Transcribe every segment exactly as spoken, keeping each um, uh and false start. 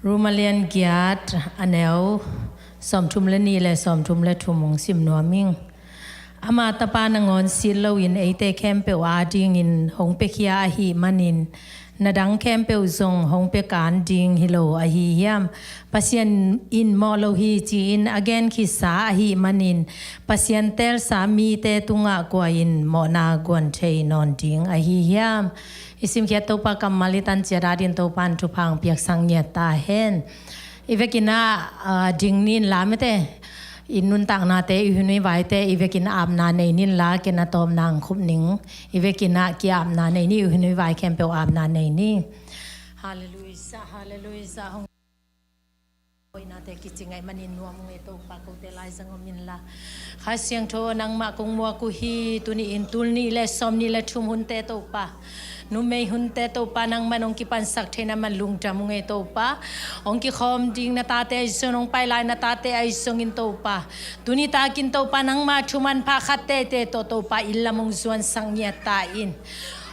Rom a lian giat, a neu sawmthum le nih le sawmthum le thum hong sim nuam ing. Ama tapa nangawn sit loin eite khempeuh adingin hong piakhia ahih manin, na dang khempeuh zong hong piakan ding hi lo ahi hiam? Pasian in mawh lo hi, ci-in a gen khitsa ahih manin, Pasian teelsa mite tungah kua in mawhna guan thei nawn ding ahi hiam? I simkhiat Topa kammal i tan ciat adingin Topa in thupha hong piaksak ngiat ta hen. I vekin ah, ah, ding ning la mite. I nuntaknate, i hun i vaite i vekin apna nei ning la, ken a tawpna hong khup ning. I vekin ah ki-apna nei ni, i hun i vai khempeuh apna nei ni. Halleluiah, halleluiah. Hong hoihnate kici ngaih manin nuam ung ei Topa, kote laizang om inla. Kha Siangtho, nangmah kong muak uh hi. Tuni-in tul nih le sawmnih le thum hunte Topa, numei hunte Topa, nangmah in hong kipansak thei na man lungdam ung ei Topa. Hong kikhawm ding na tate ahi zong, hong pai lai na tate ahi zongin Topa, tuni takin Topa, nangmah thu manpha khat teitei tawh Topa, inn lam hong zuansak ngiat ta in.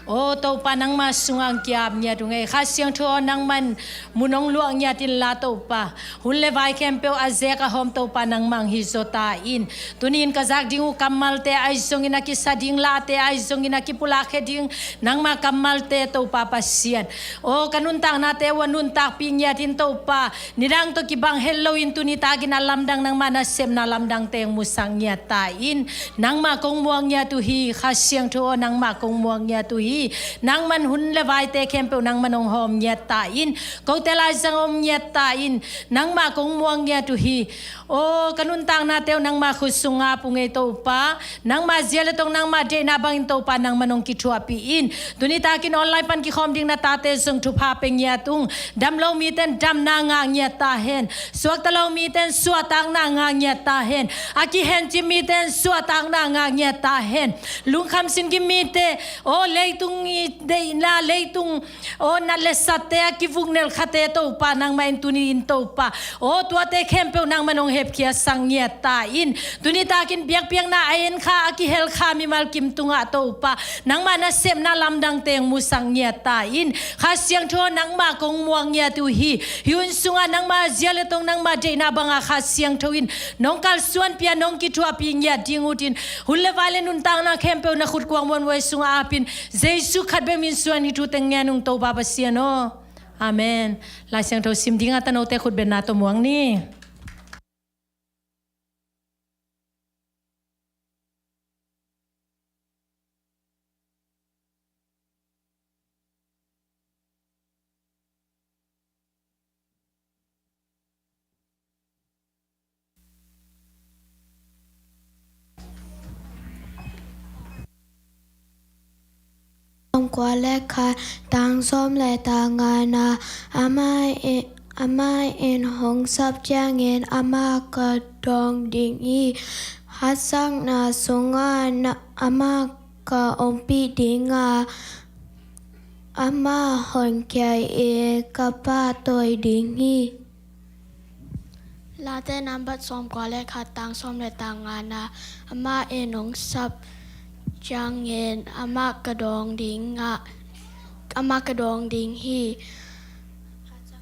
Aw Topa, nangmah sungah hong ki-ap ngiat ung ei. Kha Siangtho aw, nangmah in mun hong luah ngiat inla Topa, hun le vai khempeuh a zek a hawm Topa, nangmah hong hi zaw ta in. Tuni-in ka zak ding uh kammalte ahi zongin, a kisa ding lahte ahi zongin, a kipulakkhia ding nangmah kammalte Topa Pasian, aw ka nuntaknate uh a nuntakpih ngiat in Topa, nidang tawh kibang het loin tuni takin a lamdang nangmah nasepna lamdangte hong musak ngiat ta in. Nangmah kong muak ngiat uh hi. Kha Siangtho aw, nangmah kong muak ngiat uh hi. Nangmah in hun le vaite khempeuh nangmah in hong hawm ngiat ta in. Kote laizang om ngiat ta in. Nangmah kong muak ngiat uh hi. Aw ka nuntaknate uh nangmah khut sungah ap ung ei Topa. Nangmah zia le tong, nangmah deihna bangin Topa, nangmah in hong kithuahpih in. Tuni takin online pan kikhawm ding na tate zong thupha pia ngiat ung. Dam lo mite in damna ngah ngiat ta hen. Suakta lo mite in suahtakna ngah ngiat ta hen. A kihencip mite in suahtakna ngah ngiat ta hen. Lungkham sinkim mite, aw leitung i deihna, leitung aw nat le satte a kivuknelh khate Topa, nangmah in tuni-in Topa, aw tuate khempeuh nangmah in hong hepkhiasak ngiat ta in. Tuni takin biakpiakna a en kha, a kihel kha mimal kim tungah Topa, nangmah nasepna lamdangte hong musak ngiat ta in. Kha Siangtho aw, nangmah kong muak ngiat uh hi. Hih hun sungah nangmah zia le tong, nangmah deihna bangah Kha Siangtho in nong kalsuanpih a, nong kithuahpih ngiat ding utin, hun le vai le nuntakna khempeuh na khutkuang muanhuai sungah ap in. Jesu khat bek min suang in hih thu teng ngen ung Topa Pasian aw. Amen. Lai Siangtho sim dingah tanote khutbetna tawh muang ni. Sawmkua le khat, tang sawm le tang ngana. Amah in, amah in hong sap ciangin amah ka dawng ding hi. Haksatna sungah na, amah ka ompih ding a, amah honkhia in ka pahtawi ding hi. Late nambat sawmkua le khat, tang sawm le tang ngana. Amah in hong sap ciangin amah ka dawng ding a, amah ka dawng ding hi.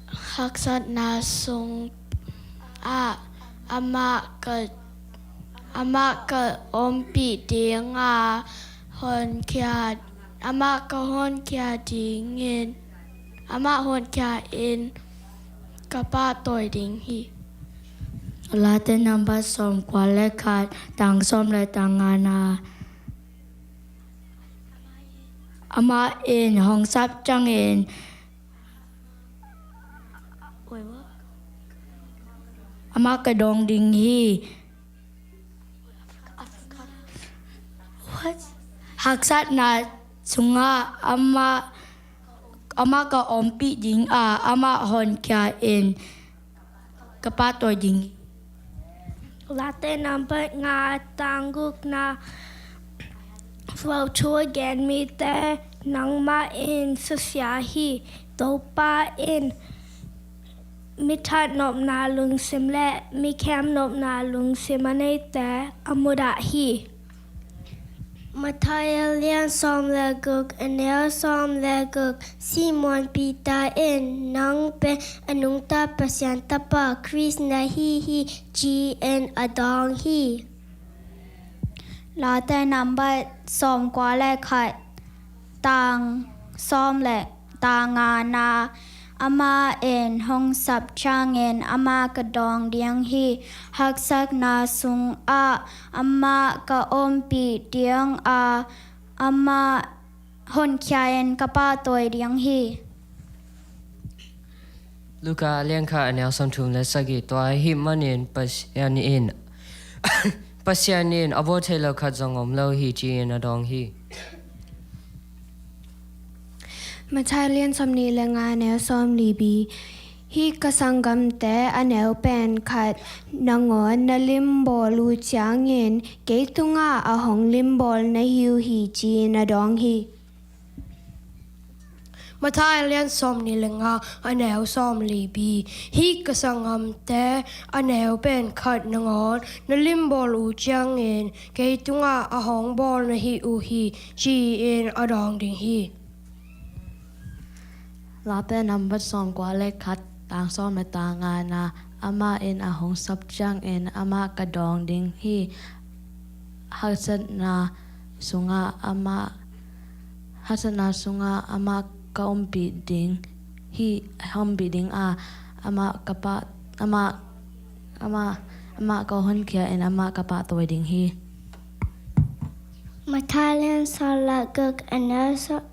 Haksatna sungah amah ka, amah ka ompih ding a, honkhia, amah ka honkhia dingin, amah honkhia in ka pahtawi ding hi. Late nambat sawmkua le khat, tang sawm le tang ngana. Amah in hong sap ciangin amah ka dawng ding hi. Haksatna sungah amah, amah ka ompih ding a, amah honkhia in ka pahtawi ding hi. Late nambat nga, tang gukna. Vualthu a gen mite nangmah in susia hi. Topa in mi that nopna lungsim le mi khem nopna lungsim a neite a mudah hi. Matthai a lian sawm le guk, a neu sawm le guk. Simon Peter in, "Nang pen a nungta Pasian Tapa Khrist na hi hi," ci-in a dawng hi. Late nambat sawm kua le khat, tang sawm le tang nga na, amah in hong sap ciangin amah ka dawng ding hi. Haksatna sungah amah ka ompih ding a, amah honkhia-in ka pahtawi ding hi. Luka a lian khat, a neu sawm thum le sagih. Tua ahih manin Pasian in, Pasian in a bawl thei lo khat zong om lo hi, ci-in a dawng hi. Matthai a lian sawm nih le nga, a neu sawm li bi. Hih ka sanggamte a neu pen khat nangawn na limbawl uh ciangin kei tungah a hong limbawl na hi uh hi, ci-in a dawng hi. Matthai a lian sawm nih le nga, a neu sawm li bi. Hih ka sanggamte a neu pen khat nangawn na limbawl uh ciangin kei tungah a hong bawl na hi uh hi, ci-in a dawng ding hi. Late nambat sawm kua le khat, tang sawm le tang nga na, amah in a hong sap ciangin amah ka dawng ding hi. Haksatna sungah amah, haksatna sungah amah ka ompih ding hi, ompih ding a, amah ka pah, amah, amah, amah ka honkhia-in amah ka pahtawi ding hi. Matthai a lian sawm le guk, a neu sawm,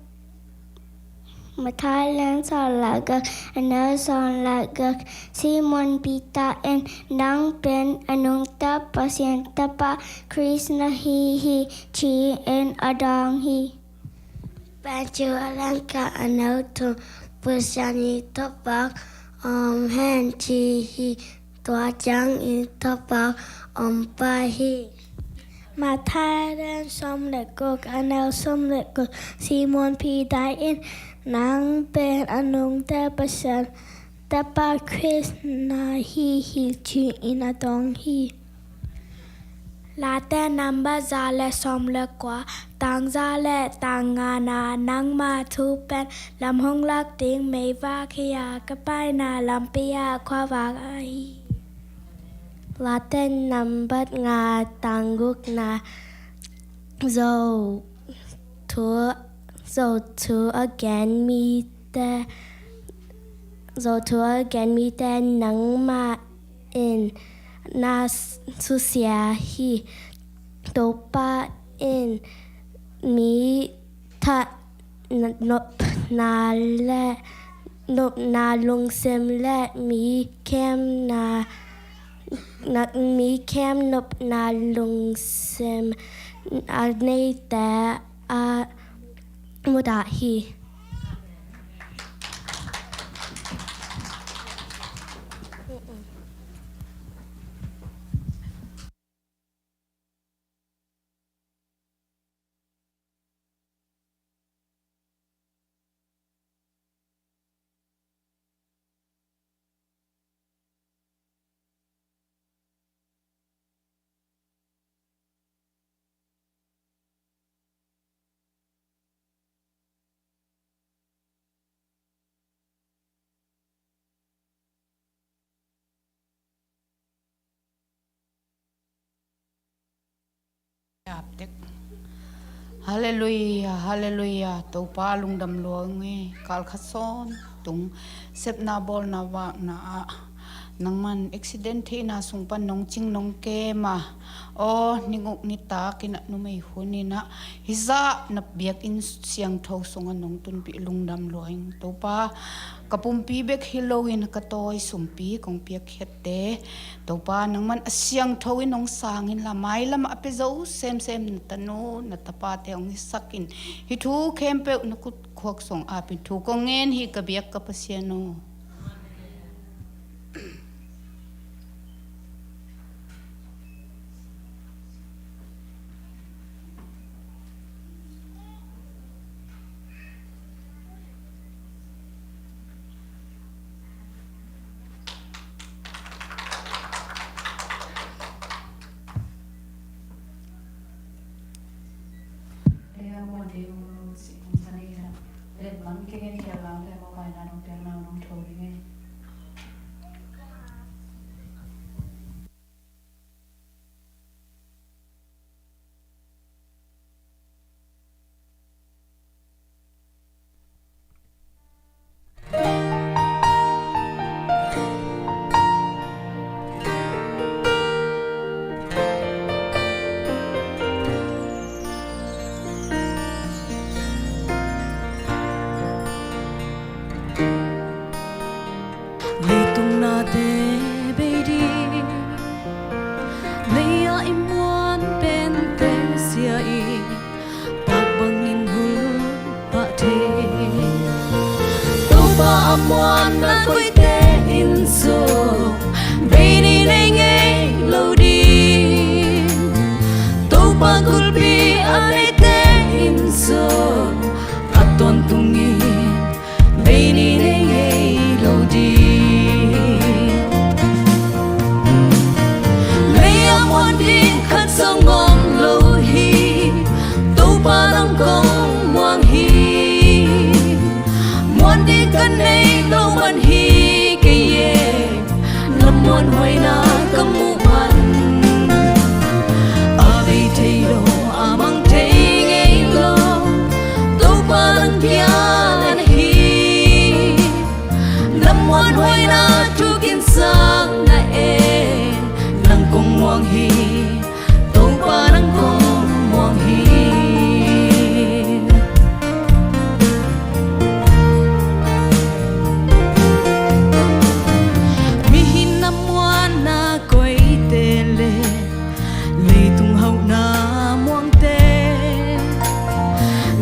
Matthai a lian sawm le guk, a neu sawm le guk. Simon Peter in, "Nang pen a nungta Pasian Tapa Khrist na hi hi," ci-in a dawng hi. Peter a lian khat, a neu thum. Pasian in thupha om hen ci hi. Tua ciangin thupha om pah hi. Matthai a lian sawm le guk, a neu sawm le guk. Simon Peter in, "Nang pen a nungta Pasian Tapa Khrist na hi hi," ci-in a dawng hi. Late nambat za le sawm le kua, tang za le tang nga na, "Nangma thu pen lam hong lak ding meivak hi a, ka paina lampi ah khuavak ahi hi." Late nambat nga, tang guk na, Zo thu, Zo thu a gen mite, Zo thu a gen mite nangmah in na susia hi. Topa in mi tha nopna le, nopna lungsim le mi khemna, na, mi khem nopna lungsim a neite a mudah hi. Halleluia, halleluia. Topa lungdam lua ung e, kal khat sawn tung sepna bawlna vakna ah nangman accident theihna sung pan nong cing nong kem a, aw, ninguk nitak in a numei hun in a, hih zah na biakinn siangtho sungah nong tunpih lungdam lua ing. Topa, ka pumpi bek hi loin ka tawi sumpi kong piakkhiatte, Topa, nangman a siangtho in nong sang inla, mailam a pia zo semsem na tanu na tapate hong hisak in, hih thu khempeuh na kut khuak sung apin thu kong ngen hi, ka biak ka Pasian aw. te bei ding. Lei-ah i muan pente sia in, pak bangin hul pah thei. Topa a muanna koite in zong bei ni nei ngei lo ding. Topa kulhpi a neite in zong a tawntungin bei ni nei ngei lo ding. Lei-ah muan ding khat zong om lo hi. Topa nang kong muang hi. Muan ding ka nei lo man hi kei e. Na muanhuaina ka muh man, a bei thei lo, a mang thei ngei lo, Topa nang kia na hi. Na muanhuaina thukin sang na e, nang kong muang hi. Topa nang kong muang hi. Mihing na muanna koite le leitung hauhna muangte,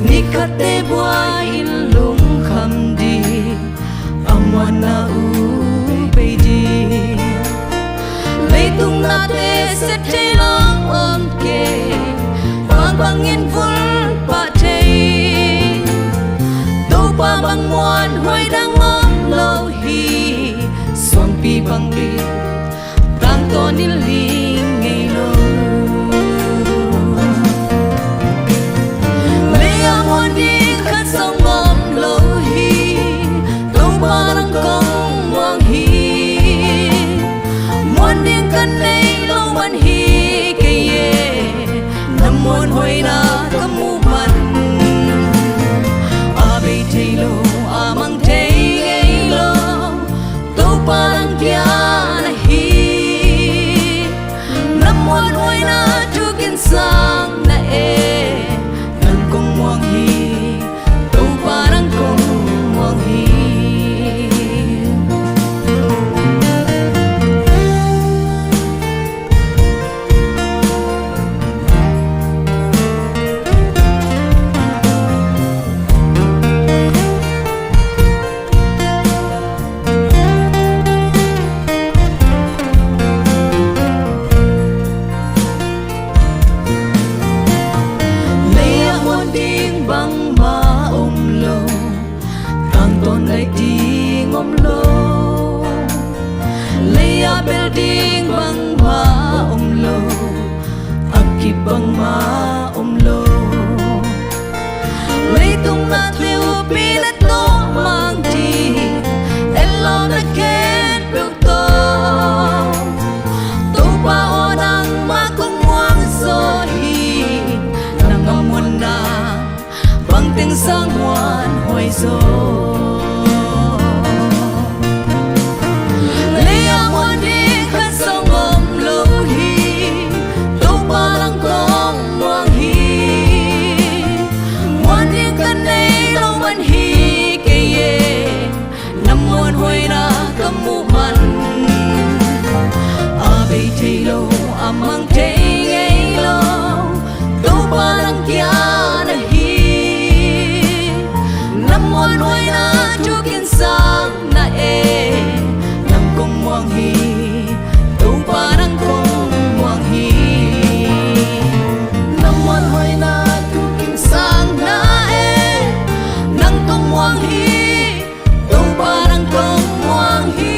ni khatte buai-in lungkham ding, a muanna uh bei ding. Leitung nate sia thei lo om kei, bangbangin vul pah thei. Topa bang muanhuai dang om lo hi. Suangpi bang bit tangtawn in ling ngei lo. Lei-ah muan ding khat zong om lo hi. Topa nang kong muang hi. Muan ding ka nei lo man hi kei e. Na muanhuaina ka muh man, a bei thei lo, a mang thei ngei lo, Topa nang kia na hi. Na muanhuaina thukin sang na e, nang kong muang hi. Topa nang kong muang hi. Lei-ah muan ding bangmah om lo, tangtawn laih ding om lo. Lei-ah bel ding bangmah om lo, a kip bangmah om lo. Leitung nate uh pi le tawh mang ding, et lawm na khempeuh tawh. Topa aw nangmah kong muang zaw hi. Nang a muanna bang teng sang muanhuai zaw. Lei-ah muan ding khat zong om lo hi. Topa nang kong muang hi. Muan ding ka nei lo man hi kei e. Na muanhuaina ka muh man, a bei thei lo, a mang thei ngei lo, Topa nang kia na hi. Na muanhuaina thukin sang na e, nang kong muang hi. Topa nang kong muang hi. Na muanhuaina thukin sang na e, nang kong muang hi. Topa nang kong muang hi.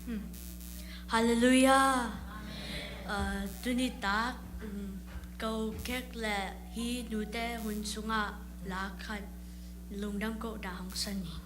Hmm. Halleluiah. Amen. Uh, tuni tak, um, ko kek le hi nute hun sungah la khat lungdam ko da hong san hi.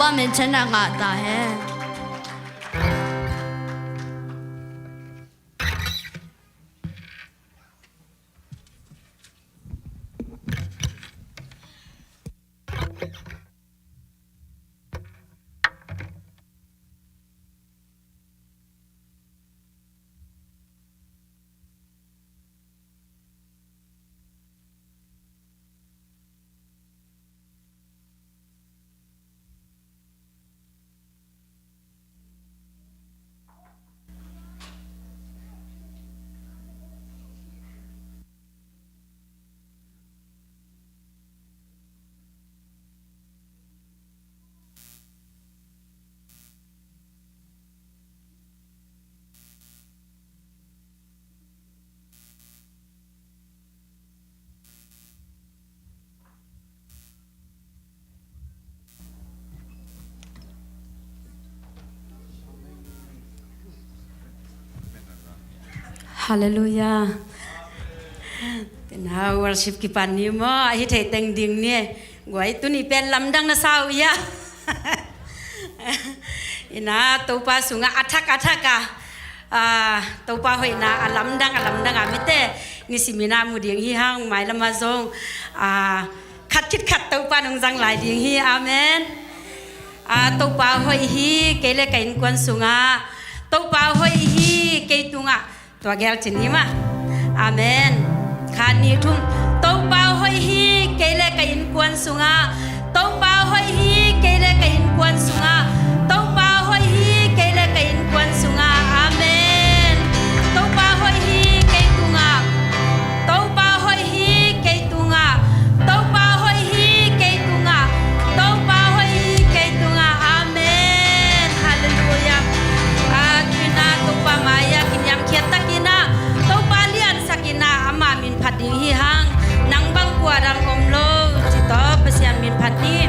Amen. Chan a ngah ta hen. Halleluiah. Tina worship kipan ni maw, ahi thei teng ding ni. Guai, tuni pen lamdang na sa uh ia. Ina Topa sungah a thak a thak a, ah, Topa hoihna a lamdang a lamdang a mite nisimin a mu ding hi hang, mailam ah zong, ah, khat khit khat Topa nong zang lai ding hi. Amen. Ah, Topa hoih hi, kei le ka innkuan sungah. Topa hoih hi, kei tungah. Tua gel cin hi mah. Amen. Khat, nih, thum. Topa hoih hi, kei le ka innkuan sungah. Topa hoih hi, kei le ka innkuan sungah. Topa hoih hi, kei le ka innkuan sungah. Amen. Topa hoih hi, kei tungah. Topa hoih hi, kei tungah. Topa hoih hi, kei tungah. Topa hoih hi, kei tungah. Amen. Halleluiah. Ah, tu-in ah Topa mai-ah kiniamkhiat takin ah, Topa liansakin ah ama min phat ding hi hang. Nang bang kua dang om lo, ci tawh Pasian min phat ni.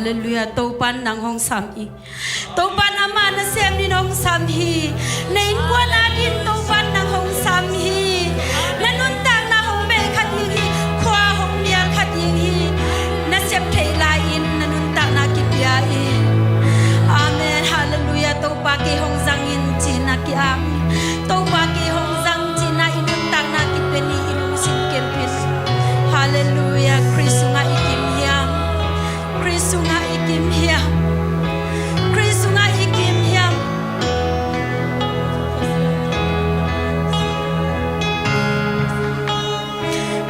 Halleluiah. Topa'n nang hong sam hi. Topa'n amah nasem dingin hong sam hi. Na innkuan adingin Topa'n nang hong sam hi. Na nuntakna hong beh kha ding hi. Khua hong nial kha ding hi. Na sep theih lai-in na nuntakna kipia in. Amen. Halleluiah. Topa kei hong zang in ci-in na ki-ap hi. Topa kei hong zang ci-in na i nuntakna kipia ni, i lungsim kempeuh. Halleluiah. Khrih sungah i kim hiam? Khrih sungah i kim hiam? Khrih sungah i kim hiam?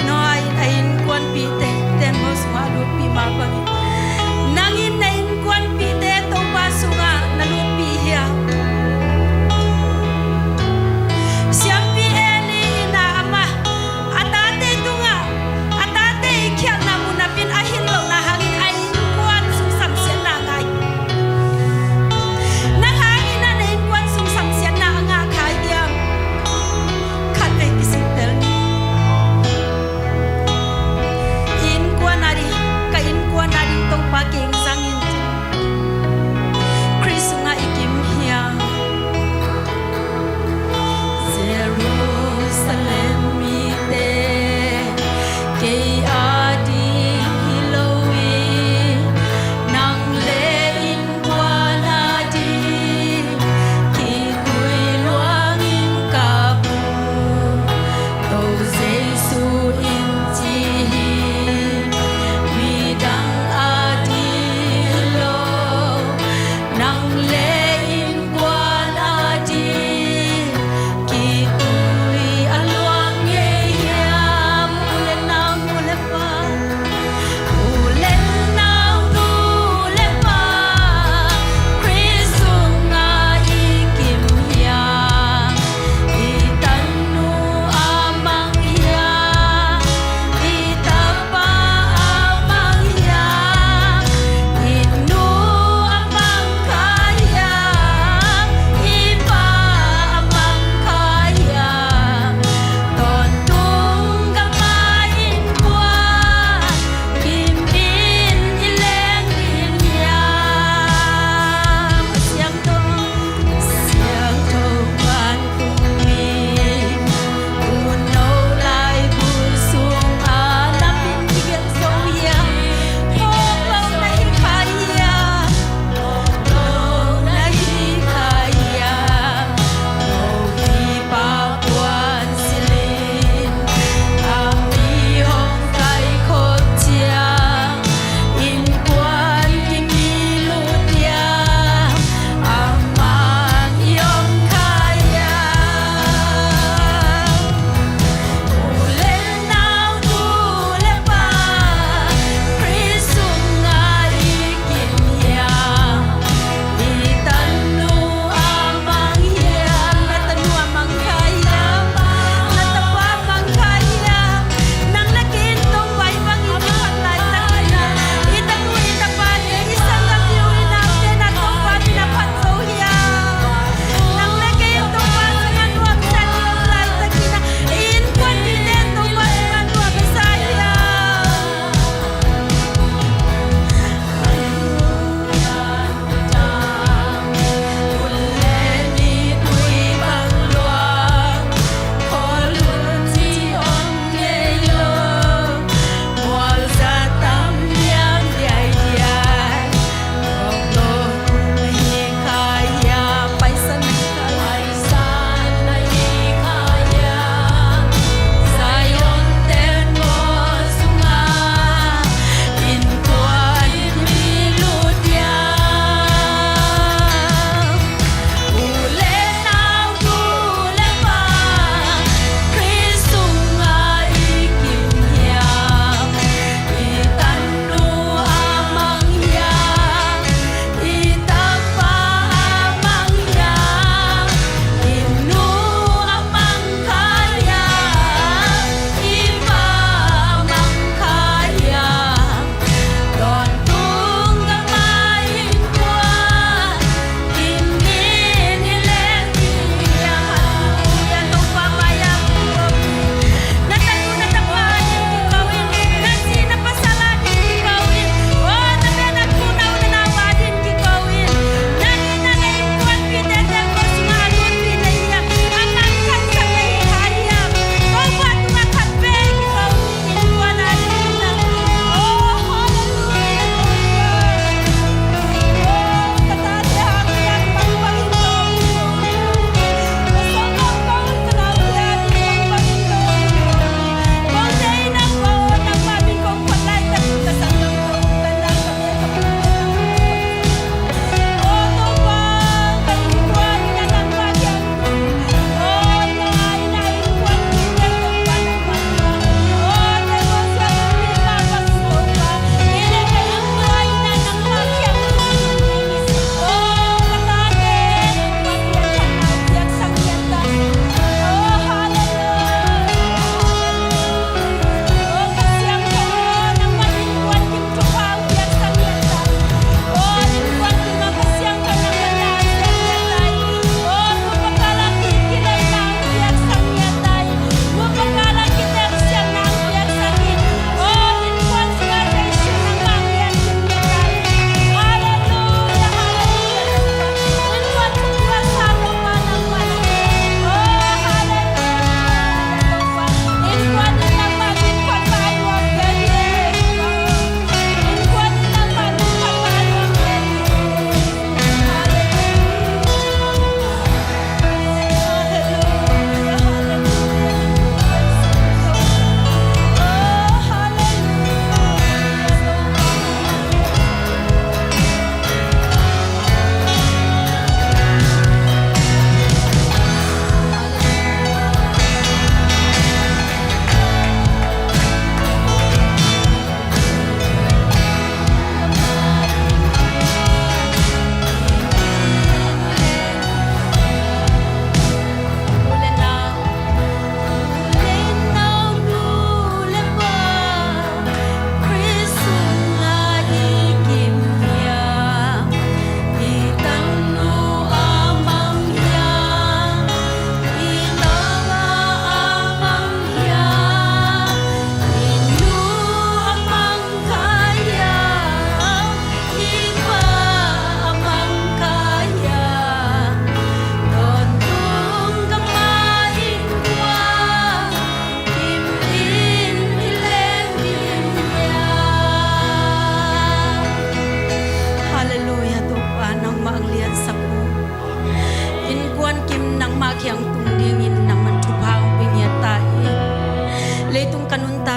Noah in a innkuanpihte tembaw sungah a lutpih mah bangin, nang in na innkuanpihte Topa sungah na lutpih hiam?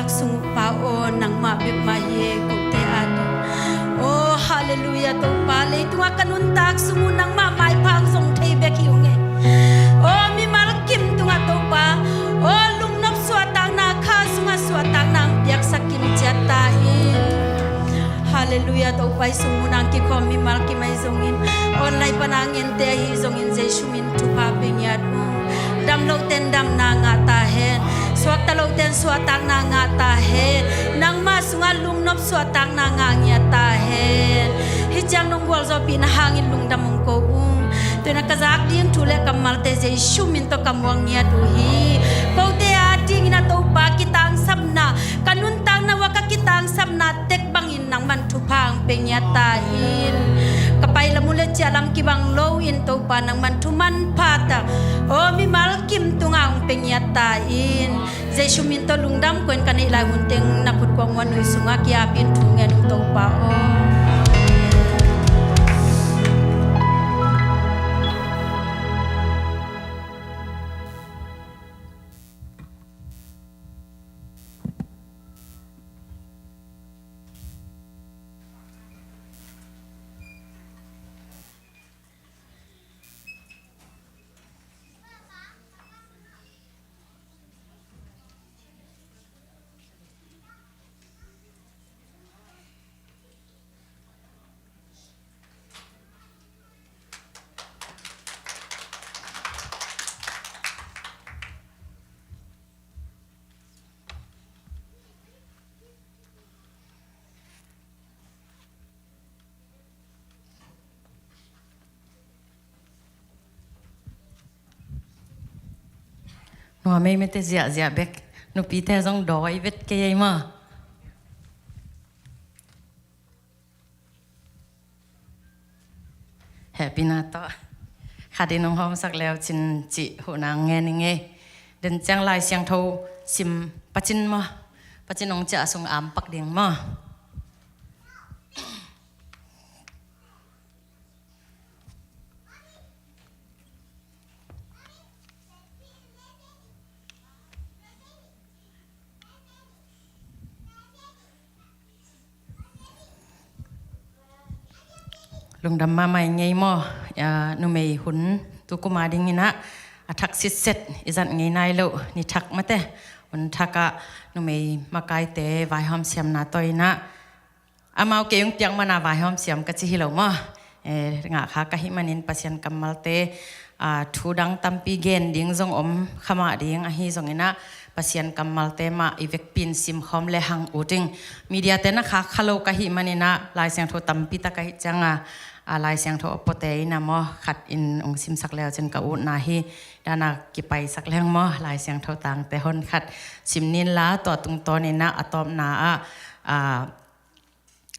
Sung uh Pa aw, nangmah bek mah hi e, kote a ding. Aw, halleluiah Topa, leitungah ka nuntak sung uh nangmah maipha hong zong thei bek hi ung e. Aw, mimal kim tungah Topa, aw, lungnop suahtakna, kha sungah suahtakna hong piaksak kim ciat ta in. Halleluiah Topa, i sung munah hong kikhawm mimal kim ahi zongin, online pana ngente ahi zongin Jesu min thupha pe ngiat ung. Dam lote'n damna ngah ta hen. Suakta lote'n suahtakna ngah ta hen. Nangmah sungah lungnop suahtakna ngah ngiat ta hen. Hih ciang nong gualzawhpihna hangin lungdam hong ko ung. Tuinah ka zak ding thu le kammalte Jesu min tawh ka muang ngiat uh hi. Kote a dingin a Topa kitangsapna, ka nuntakna uah ka kitangsapna tek bangin nangman thupha hong pe ngiat ta in. Ka pai lam uh le ciah lam kibang loin Topa nangman thu manpha tak, aw, mimal kim tungah hong pe ngiat ta in. Jesu min tawh lungdam koin ka neih lai hun teng na khut kuang muan nui sungah ki-apin thu ngen ung Topa aw. Nuam ei mete, ziahziah bek. Nupite zong dawi vet kei ei maw. Hehpihna tawh khat in hong hawmsak leu cin cih huhna ngen i ngei. Den ciang Lai Siangtho sim pacin maw? Pacin hong ciah sung ampak ding maw? Lungdam mahmah i ngei maw? Numei hun tukum a dingin ah a thak sitset i zat ngei nai loh ni thak mate, hun thak ah numei makaite vaihawm siamna tawh in ah, amau kei hong piak man a vaihawm siam ka ci hi lo maw? Ngah kha ka hih manin Pasian kammalte, thu dang tampi gen ding zong om kha mah ding, ahi zongin ah Pasian kammalte mah i vekpi in simkhawm le hang ut ing. Mediate na khak kha lo ka hih manin ah Lai Siangtho tampi tak ahih ciang a, Lai Siangtho a puate in ah maw, khat in hong simsak leu cin ka utna hi. Dan a kipaisak leng maw, Lai Siangtho tangte hon khat sim nin la, tua tungtawn in ah a tawpna ah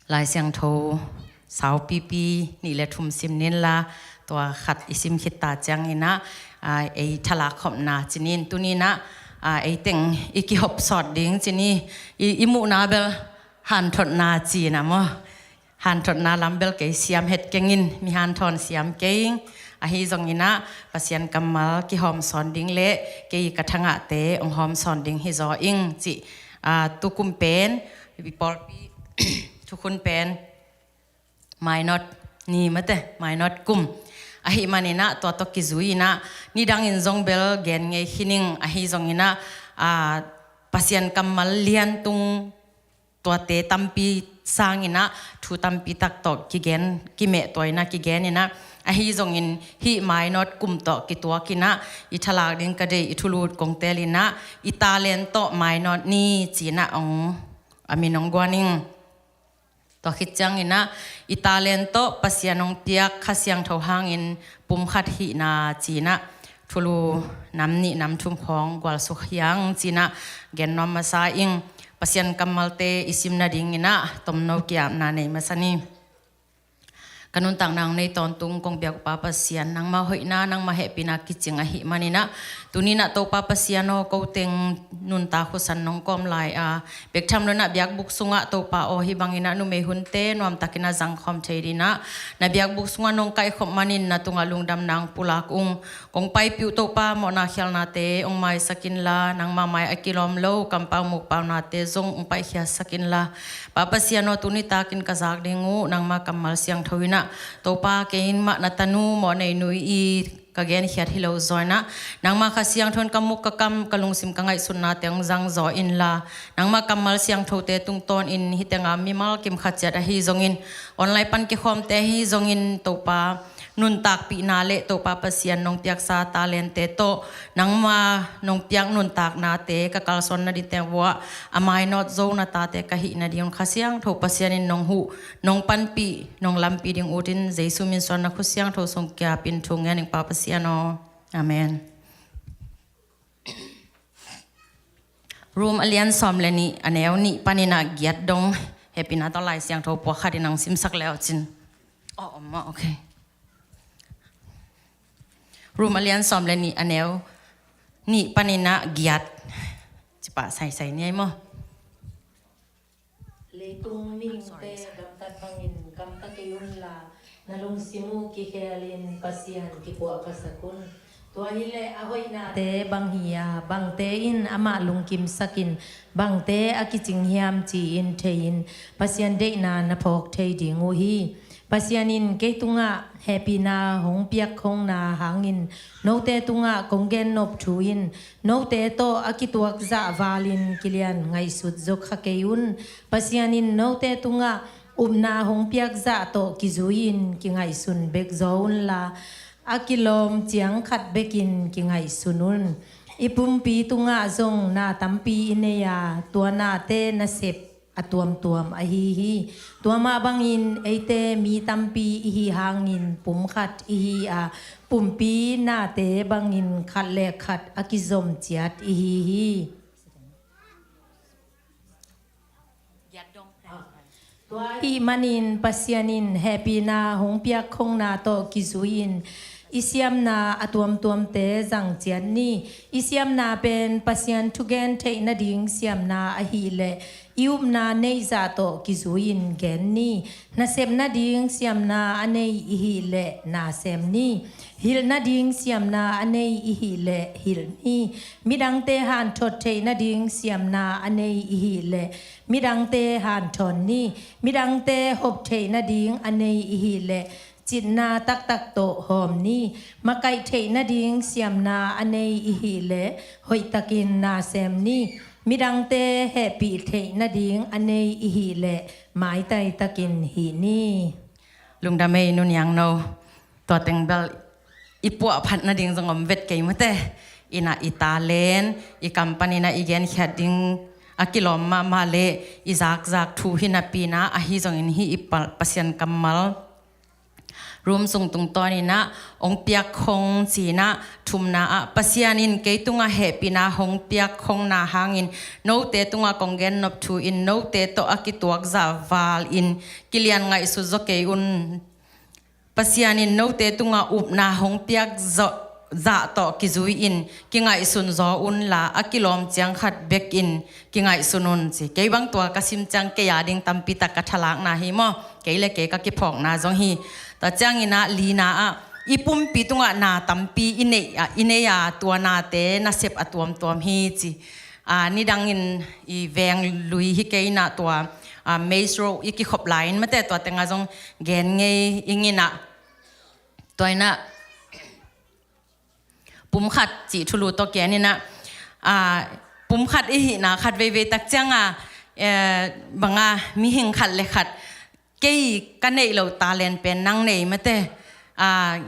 Lai Siangtho saupipi nih le thum sim nin la, tua khat i sim khit ta ciangin ah ei thalak khopna cinin, tuni in ah ei teng i kihop sawt ding cin i, i muhna bel hanthotna cin ah maw? Hanthotna lam bel kei siam het keng in, mi hanthawn siam keng. Ahi zongin ah Pasian kammal kihawm sawn ding le kei ka thangahte hong hawm sawn ding hi zaw ing cih, tukum pen i pawlpi thukhun pen mainawt ni mate, mainawt kum ahih manin ah tua tawh kizui in ah nidangin zong bel gen ngei khin ing. Ahi zongin ah Pasian kammal liantung tuate tampi sangin ah thu tampi tak tawh kigen, kimeh tua in ah kigen in ah, ahi zongin hih mainawt kum tawh kituak in ah i thalak ding ka deih i thulu kong teel in ah, i talent tawh mainawt ni ci in ah hong, a min hong guan ing. Tua khit ciangin ah i talent tawh Pasian hong piak Kha Siangtho hangin pumkhat hihna ci in ah thulu nam nih nam thum khawng gualsuk hi hang ci in ah gen nuam masa ing. Pasian kammalte i sim nadingin ah tomno ki-apna nei masa ni. Ka nuntakna hong nei tawntung kong biak Pa Pasian, nangma hoihna, nangma hehpihna kicing ahih manin ah, tuni-in ah Topa Pasian aw, ko teng nuntak husan nong kawm lai a, bek tham lo-in ah biakbuk sungah Topa aw, hih bangin ah numei hunte nuamtakin ah zangkhawm thei dingin ah, na biakbuk sungah nong kaihkhop manin na tungah lungdamna hong pulak ung. Kong paipih uh Topa, mawhna khialhnate hong maisak inla, nangma mai a kilawm lo kampau mukpaunate zong hong paikhiatsak inla, Pa Pasian aw, tuni takin ka zak ding uh nangma kammal siangtho in ah, Topa, keimah na tanu, mawhnei nu i ka genkhiat hi lo zaw in ah, nangma Kha Siangtho in ka muk ka kam, ka lungsim ka ngaihsutnate hong zangzaw inla, nangma kammal siangthote tungtawnin hih tengah mimal kim khat ciat ahi zongin, online pan kikhawmte ahi zongin, Topa, nuntakpihna le Topa Pasian nong piaksa talente tawh nangma nong piak nuntaknate ka kalsuan nading teng vuah a mainawt zo na tate ka hih nadingun Kha Siangtho Pasian in nong huh, nong panpih, nong lampi ding utin, Jesu min suang na khut siangtho sung kiapin thu ngen ing Pa Pasian aw. Amen. Rom a lian sawm le nih a neu nih panin ah giat dong, hehpihna tawh Lai Siangtho puak khat in hong simsak le uh cin. Aw, om maw, ok. Rom a lian sawm le nih a neu nih panin ah giat. Cipah saisai ni ei maw. Leitung mihingte gamtat bangin gamta kei unla, na lungsim uh kikhelin Pasian kikuahkhasak un. Tua hileh a hoihnate bang hi a, bangte in amah lungkimsakin, bangte a kicing hiam ci-in thei-in, Pasian deihna na phawk thei ding uh hi. Pasian in kei tungah hehpihna hong piakkhongna hangin, note tungah kong gennop thu in, note tawh a kituak zah valin kilian ngaihsut zo kha kei un. Pasian in note tungah upna hong piak zah tawh kizui-in kingaihsun bek zaw unla, a kilawm ciang khat bekin kingaihsun un. I pumpi tungah zong na tampi i nei a, tua nate nasep a tuamtuam ahi hi. Tua mah bangin eite mi tampi i hih hangin pum khat i hi a, pumpi nate bangin khat le khat a kizom ciat i hi hi. Tua ahih manin Pasian in hehpihna hong piakkhongna tawh kizui-in i siamna a tuamtuamte zang ciat ni. I siamna pen Pasian thugen theih nading siamna ahih leh i upna neih zah tawh kizui-in gen ni. Nasep nading siamna a nei i hih leh na sem ni. Hilh nading siamna a nei i hih leh hilh ni. Midangte hanthot theih nading siamna a nei i hih leh midangte hanthawn ni. Midangte hop theih nading a nei i hih leh citna taktak tawh hawm ni. Makaih theih nading siamna a nei i hih leh hoihtakin na sem ni. Midangte hehpih theih nading a nei i hih leh maitai takin hih ni. Lungdam ei, Nu Niang No. Tua teng bel i puahphat nading zong om vet kei mate. Inn ah i talent, i kam panin ah i genkhiat ding a kilawm mahmah le i zakzak thu hi napi-in ah, ahi zongin hih i pa-, Pasian kammal Rom sung tungtawnin ah hong piakkhong ci-in ah, thumna ah, Pasian in kei tungah hehpihna hong piakkhongna hangin, note tungah kong gennop thu in, note tawh a kituak zah valin kilian ngaihsut zaw kei un. Pasian in note tungah upna hong piak zaw, zah tawh kizui-in kingaihsun zaw unla, a kilawm ciang khat bekin kingaihsun un ci. Kei bang tua ka sim ciang kei a ding tampi tak ka thalakna hi maw. Kei le kei ka kiphawkna zong hi. Tua ciangin ah lina ah, i pumpi tungah na tampi i nei a, i nei a, tua nate nasep a tuamtuam hi ci. Ah, nidangin i veng lui hi kei in ah tua, ah, Maze Road i kikhop lai-in mate, tua tengah zong gen ngei ing in ah. Tua in ah pumkhat cih thulu tawh kian in ah, ah, pumkhat i hihna khat veivei tak ciang a, eh, bang a mihing khat le khat, kei ka neih loh talent pen nang nei mate. Ah,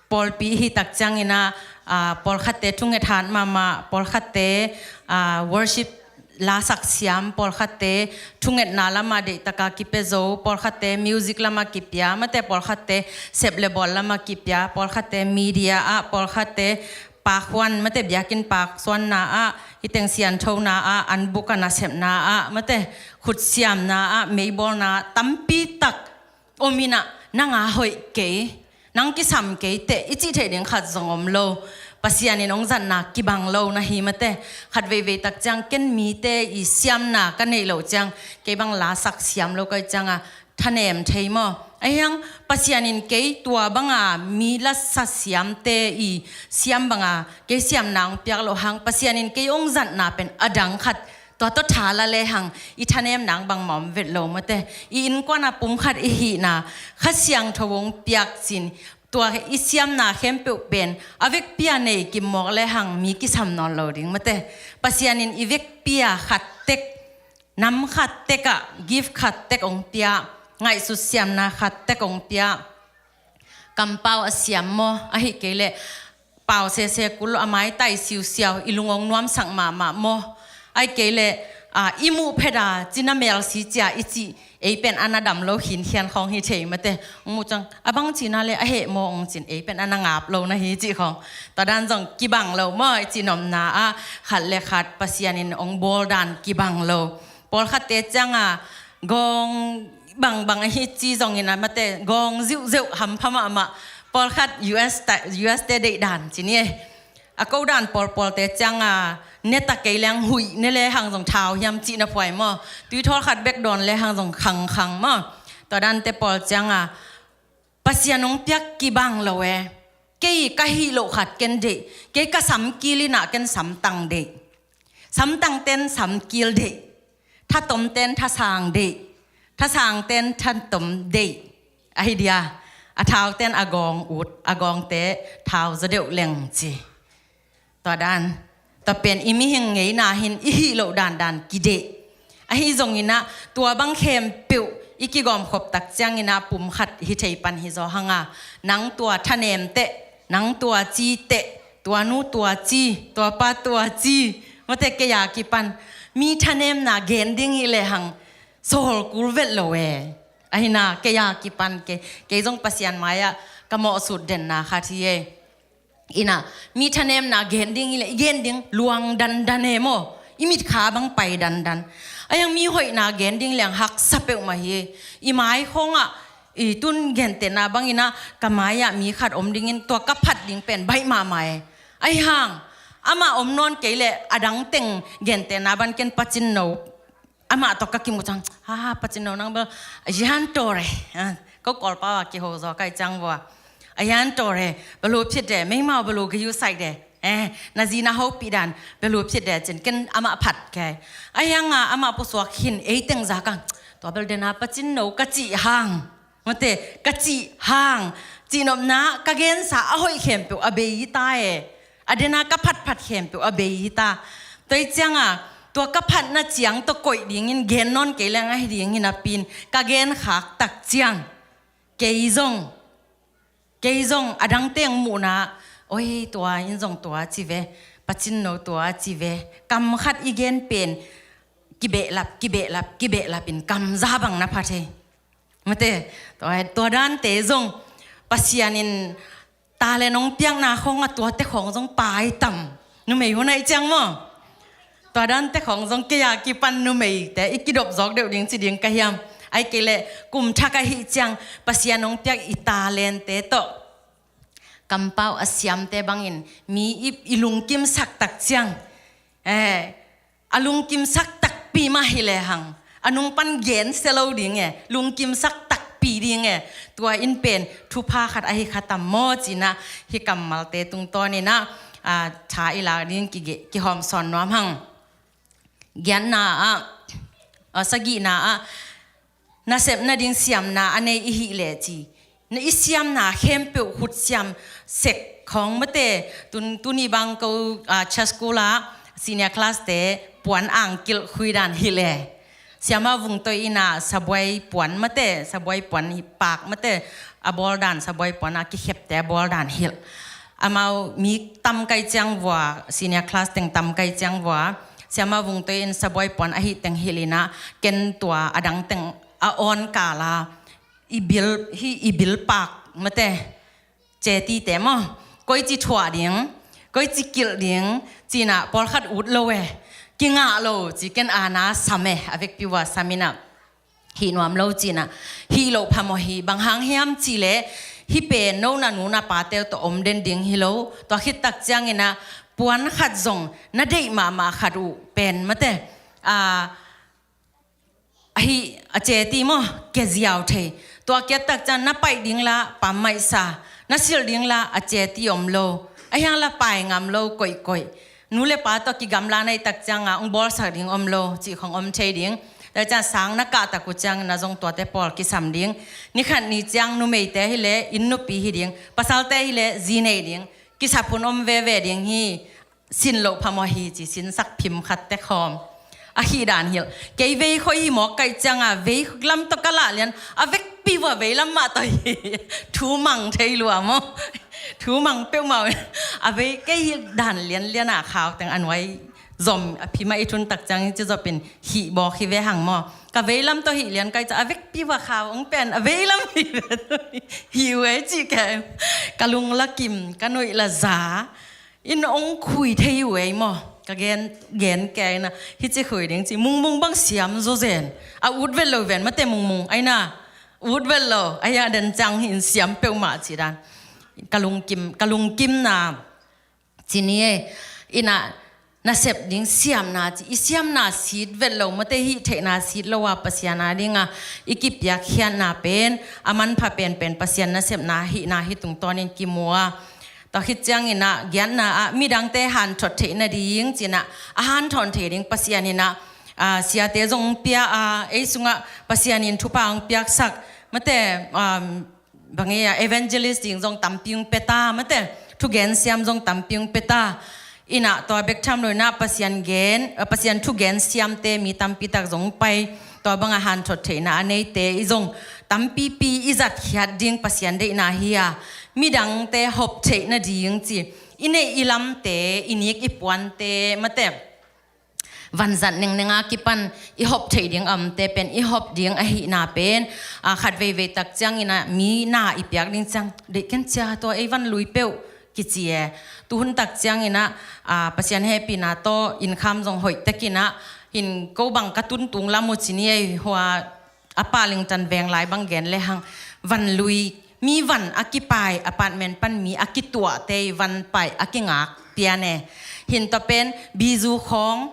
pawlpi i hih tak ciangin ah, ah, pawlkhatte thunget hat mahmah, pawlkhatte, ah, worship lasak siam, pawlkhatte thungetna lamah deihtakin kipia zo, pawlkhatte music lamah kipia mate, pawlkhatte sep le bawl lamah kipia, pawlkhatte media ah, pawlkhatte pakhuan mate, biakinn paksuanna ah, hih teng sianthona ah, anbuk a nasepna ah mate, khutsiamna ah, meibawlna tampi tak om in ah, nang a hoih kei, nang kisam kei teh i cih theih ding khat zong om lo. Pasian in hong zatna kibang lo na hi mate. Khat veivei tak ciang ken mite i siamna ka neih loh ciang kei bang lasak siam lo ka hih cianga thanem thei maw? Ahi hang Pasian in kei tua banga mi lasa siamte i siam banga kei siamna hong piak loh hang Pasian in kei hong zatna pen a dang khat tua tawh tha la lehang i thanem nang bangmah om vet lo mate. I innkuana pum khat i hihna Kha Siangtho hong piak cin tua i siamna khempeuh pen a vekpi a nei kimmawk lehang mi kisam nawn lo ding mate. Pasian in i vekpi a khat tek, nam khat tek ah gift khat tek hong pia, ngaihsut siamna khat tek hong pia. Kampau a siam maw, ahi kei leh pau sese kul a maitai siusiau i lung hong nuamsak mahmah maw? Ahi kei leh i muh pheta cina melsi cia i cih ei pen a na dam lo khinkhian khawng hi thei mate. Hong muh ciang a bang cina le a heh maw hong cin ei pen a na ngap lo na hi cih khawng. Tua dan zong kibang lo maw, i cih nopna ah khat le khat Pasian in hong bawl dan kibang lo. Pawlkhatte cianga gawng bangbang ahi ci zongin a mate gawng ziuhzeuh hampha mahmah. Pawlkhat US ta, US te deih dan ci ni e. A ko dan pawlpawlte cianga ne ta kei leng huih ne lehang zong thau hiam cihna phuai maw? Tuithawl khat bek dawn lehang zong khangkhang maw? Tua dante pawl cianga Pasian hong piak kibang lo e. Kei ka hih loh khat ken deih, kei ka samkil inah ken samtang deih. Samtangten samkil deih, thatomten thasang deih, thasangten thatom deih. Ahi dia, a thauten a gawng ut, a gawngte thau zaw deuh leng ci. Tua dan, tua pen i mihing ngeina hin i hih loh dandan kideih. Ahi zonginah tua bang khempeuh i kigawmkhop tak cianginah pum khat hi thei pan hi zaw hanga, nang tua thanem teh, nang tua ci teh, tua nu tua ci, tua pa tua ci, mate kei a kipan mi thanemna gen ding hi lehang sawl kul vet lo e. Ahina kei a kipan kei, kei zong Pasian mai-ah ka mawhsut denna khat hi e. Inah mi thanemna gen ding hi leh i gen ding luang dandan e maw? I mitkha bang pai dandan. Ahi hang mi hoihna gen ding leng haksa peuhmah hi e. I mai khawngah i tun gentehna banginah ka mai-ah mi khat om dingin tua ka phat ding pen baih mahmah e. Ahi hang amah om nawn kei leh a dangteng gentehna ban ken pacin no amah tawh ka kimu ciang, ha, pacin no nang bel a yan tore. Ko Kawlpau a kiho zaw kai ciang vua, a yan tore, belu phit de, meimau belu gayu sai de, eh, na zi na hopih dan belu phit de cin ken amah phat kei. Ahi hanga amah pusuak hin ei teng za kang, tua bel dena pacin no ka cih hang, mate ka cih hang, cihnopna ka gensa a hoih khempeuh a bei hi ta e. A dena ka phatphat khempeuh a bei hi ta. Tua hi cianga tua ka phatna ciang tawh koih dingin gen nawn kei leng ahi dingin a pin ka gen khak tak ciang kei zong, kei zong a dangteng muhna, oi, tua in zong tua ci ve, pacin no tua ci ve, kam khat i gen pen kibehlap kibehlap kibehlap in kam za bang na pha thei. Mate, tua, tua dante zong Pasian in talent hong piakna khawngah tuate khawng zong pai tam. Numei hun ahi ciang maw? Tua dante khawng zong kei a kipan numeite i kidop zawk deuh ding ci ding ka hiam? Ahi kei leh kum thak ahi ciang Pasian hong piak i talentte tawh kampau a siamte bangin mi i, i lungkimsak tak ciang, eh, a lungkimsak takpi mah hi lehang a nung pan gen sia lo ding e, lungkimsak takpi ding e. Tua in pen thupha khat ahi kha tam maw cinah hih kammalte tungtawninah, ah, tha i lak ding kige-, kihawm sawn nuam hang. Giatna ah, ah, sagihna ah nasep nading siamna a nei i hih leh ci. Na i siamna khempeuh khut siam sek khawng mate, tun, tuni bang ko, ah, church school ah senior class te puan angkilh khui dan hilh e. Siama Vungtoi ina sabuai puan mate, sabuai puan hi pak mate, a bawl dan sabuai puan a kikhepte a bawl dan hilh. Amau mi tam kai ciang vua, senior class teng tam kai ciang vua, Siama Vungtoi in sabuai puan ahi teng hilh ina, ken tua a dang teng a awn kala i bil, hi i bil pak mate, cetite maw, koici thuah ding, koici kilh ding, cina pawlkhat ut lo e, kingah lo ci ken ana sam e, a vekpi ua sam ina. hih nuam lo ci-in ah, hih loh phamawh hi. Bang hang hiam cih leh hih pen no na nu na pate uh tawh om den ding hi lo. Tua khit tak ciangin ah puan khat zong na deih mahmah khat uh pen mate, a, ahi a ceti maw, kia ziau thei. Tua kia tak ciang na paih ding la pammaih sa, na silh ding la a ceti om lo, a hiang la pai ngam lo koihkoih. Nu le pa tawh kigamla na hih tak ciang a hong bawlsak ding om lo cih khong om thei ding. Tua ciang sang na kah tak uh ciang na zong tuate pawl kisam ding. Ni khat ni ciang numeite hi leh inn nupi hi ding, pasalte hi leh zi nei ding. Kisap hun om veve ding hi. Sin loh phamawh hi ci, sinsak phim khat te khawm. A hih dan hilh. Kei vei khoi hi mawk ka hih ciang a, vei lam tawh ka lah lian, a vekpi vua vei lam mah tawh hi. Thu mang thei lua maw. Thu mang peuhmah uh. A vei kei hih dan lianlian a khau teng a nuai zom a phim a i tun tak ciang hi ci zop in hih bawk hi ve hang maw. Ka vei lam tawh hih lian ka hih ciang a vekpi vua khau hong pen a vei lam hi ve. Hi uh ei ci kei. Ka lung la kim, ka nuih la za. In hong khui thei uh ei maw. Ka gen, gen kei na. Hih ci khui ding ci. Mungmung bang siam zaw zen. A ut vet lo ven mate mungmung. Ai na. Ut vet lo. Ai a den ciang hi in siam peuhmah ci dan. Ka lungkim, ka lungkim na. Ci ni ei. In ah nasep ding siamna ci. I siamna sit vet lo mate hih theihna sit lo a Pasian a ding a. I kipiak khiatna pen. A manpha penpen Pasian nasepna hihna hi tungtawnin kimu a. Tua khit ciangin ah, giatna ah, midangte hanthot theih nading, ci-in ah, a hanthot theih ding Pasian in ah, ah, siate zong hong pia a, ei sungah Pasian in thupha hong piaksak, mate, um, bang ei a, evangelist ding zong tampi hong pia ta, mate, thugen siam zong tampi hong pia ta. In ah tua bek tham lo in ah Pasian gen, ah, Pasian thugen siamte mi tampi tak zong hong pai, tua bang a hanthot theihna a neite i zong tampipi i zatkhiat ding Pasian deihna hi a. Midangte hop theih nading ci. I neih i lamte, i nik i puante, mate. Vanzat nengneng a kipan i hop theih ding a omte pen, i hop ding ahihna pen. A khat veivei tak ciangin ah, mi na i piak ding ciang. Deih ken cia tua ei van lui peuh kici e. Tuhun tak ciangin ah, a, Pasian hehpihna tawh, innkham zong hoih takin ah, hin ko bang ka tuntung lam uh ci ni ei hua, a Paling tan veng lai bang gen le hang van lui, mi van a kipai, apartment pan mi a kituahte i van pai a kingak pian e. Hin tua pen bizu khawng,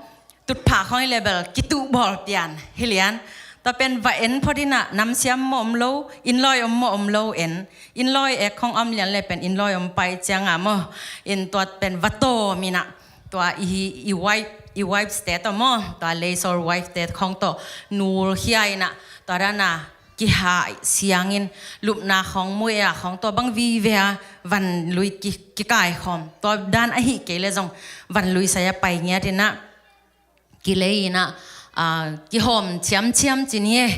tutphah khawng i le bel kituh bawl pian hi lian. Tua pen va en phot in ah namsiam maw om lo, innloi om maw om lo en. Innloi ek khawng om lian le pen innloi om pai ciang a maw. In tua pen va tawm in ah. Tua i, i wipe, i wipe state tawh maw, tua Lysol wipe state khawng tawh nul khia in ah, tua dan a kihai siangin lupna khawng muih a khawng tua bang vive a van lui ki, kikai khawm. Tua dan ahih kei le zong van lui sai a pai ngiat in ah, kilei in ah, a, kihawm ciamciam ci ni e.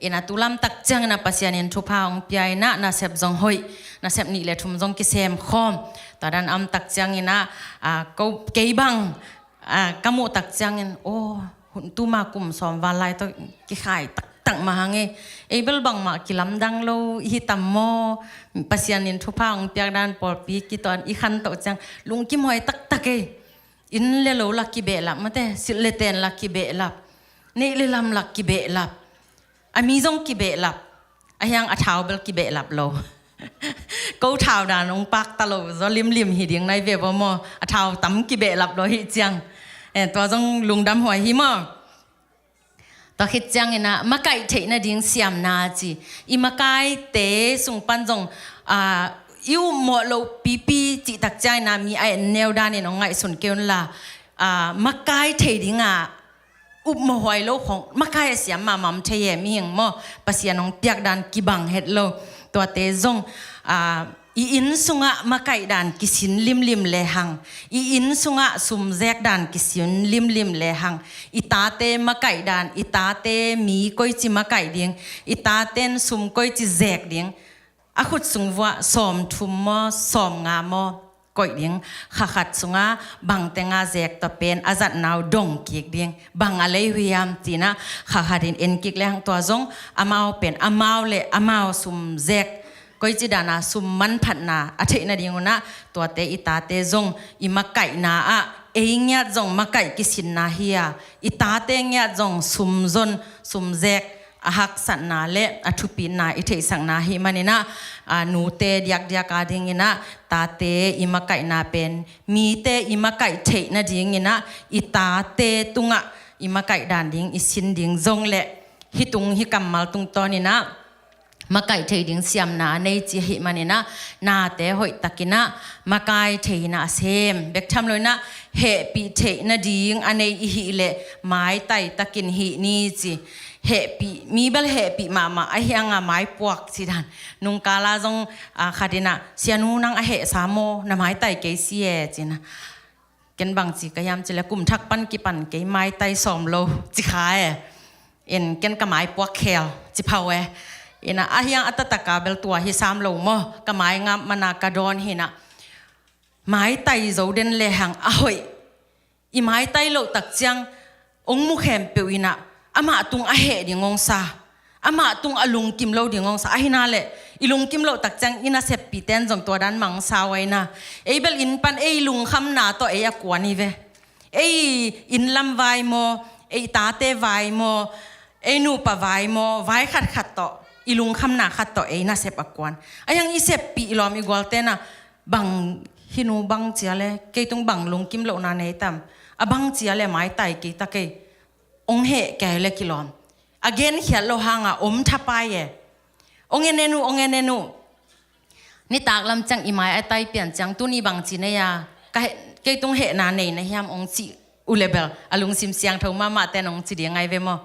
In ah tu lam tak ciangin ah Pasian in thupha hong pia in ah nasep zong hoih, nasep nih le thum zong kisem khawm. Tua dan a om tak ciangin ah, a, ko, kei bang, a, ka muh tak ciangin, aw, hun tuma kum sawm val lai tawh kikhai taktak mah hang e. Ei bel bangmah kilamdang lo i hi tam maw, Pasian in thupha hong piak dan pawlpi kituah i khan tawh ciang lungkim huai taktak e. Inn le lo la kibehlap mate, silh le ten la kibehlap, neih le lam la kibehlap, a mi zong kibehlap, a hiang a thau bel kibehlap lo. Ko thau dan hong pak ta lo zaw limlim hi ding nai ve baw maw, a thau tam kibehlap lo hi ciang. Eh, tua zong lungdam huai hi maw. Tua khit ciangin ah makaih theih nading siamna ci. I makaite sung pan zong, ah, i upmawh loh pipi cih tak ciangin ah mi a en neu danin hong ngaihsun kei un la, ah, makai thei ding a upmawh huai lo khong, makai a siam mahmah om thei e mihing maw, Pasian hong piak dan kibang het lo. Tuate zong, ah, i inn sungah makaih dan kisin limlim le hang, i inn sungah sum zek dan kisin limlim le hang, i tate makaih dan, i tate mi koici makaih ding, i taten sum koici zek ding, a khut sung vuah sawm thum maw, sawm nga maw, koih ding, kha khat sungah bang tenga zek tua pen a zatna uh dong kik ding, bang a lei uh hiam ci-in ah kha khat in en kik le hang tua zong amau pen, amau le amau sum zek, koici dan a sum manphatna a theih nading un ah, tuate i tate zong i makaihna ah, ei ngiat zong makaih kisinna hi a, i tate ngiat zong sum zon, sum zek, a haksatna le a thupitna i theihsakna ahih manin ah, a, nute diakdiak a dingin ah tate i makaihna pen mite i makaih theih nadingin ah i tate tungah i makaih dan ding i sin ding zong le hih tung hih kammal tungtawnin ah makaih thei ding siamna a nei ci ahih manin ah nate hoihtakin ah makai thei in ah a sem bek tham loin ah hehpih theih nading a nei i hih leh maitai takin hih ni ci. Hehpih, mi bel hehpih mahmah ahi hang a maipuak ci dan. Nungkal a zong, a, khatin ah, "Sianu nang a hehsa maw, na maitai kei si e," ci-in ah. Ken bangci ka hiam cih leh kum thak pan kipan kei maitai sawm lo ci kha e. In ken ka maipuak khel ci pha uh e. In ah, ahi hang a taktak a bel tua hi sam lo maw, ka mai ngap man a ka dawn hi in ah. Maitai zo den le hang a hoih. I maitai loh tak ciang hong mu khempeuh in ah amah tung a heh ding hong sa, amah tung a lungkim lo ding hong sa. Ahi na leh i lungkim loh tak ciang i naseppihte in zong tua dan mangsa uh ahi na. Ei bel inn pan ei lungkhamna tawh ei a kuan hi ve. Ei inn lam vai maw, ei tate vai maw, ei nupa vai maw, vai khatkhat tawh, i lungkhamna khat tawh ei nasep a kuan. Ahi hang i seppih i lawm i gualte in ah, "Bang hih nu bang ci a leh, kei tung bang lungkim lohna nei tam, a bang ci a leh maitai kei ta kei, hong heh kei leh kilawm." A genkhiat loh hang a om thapai e. "Hong en en uh, hong en en uh. Nitak lam ciang i mai a tai pian ciang tuni bangci nei a, ka heh, kei tung hehna nei na hiam," hong ci uh leh bel a lungsim siangtho mahmahte in hong ci ding ahi ve maw.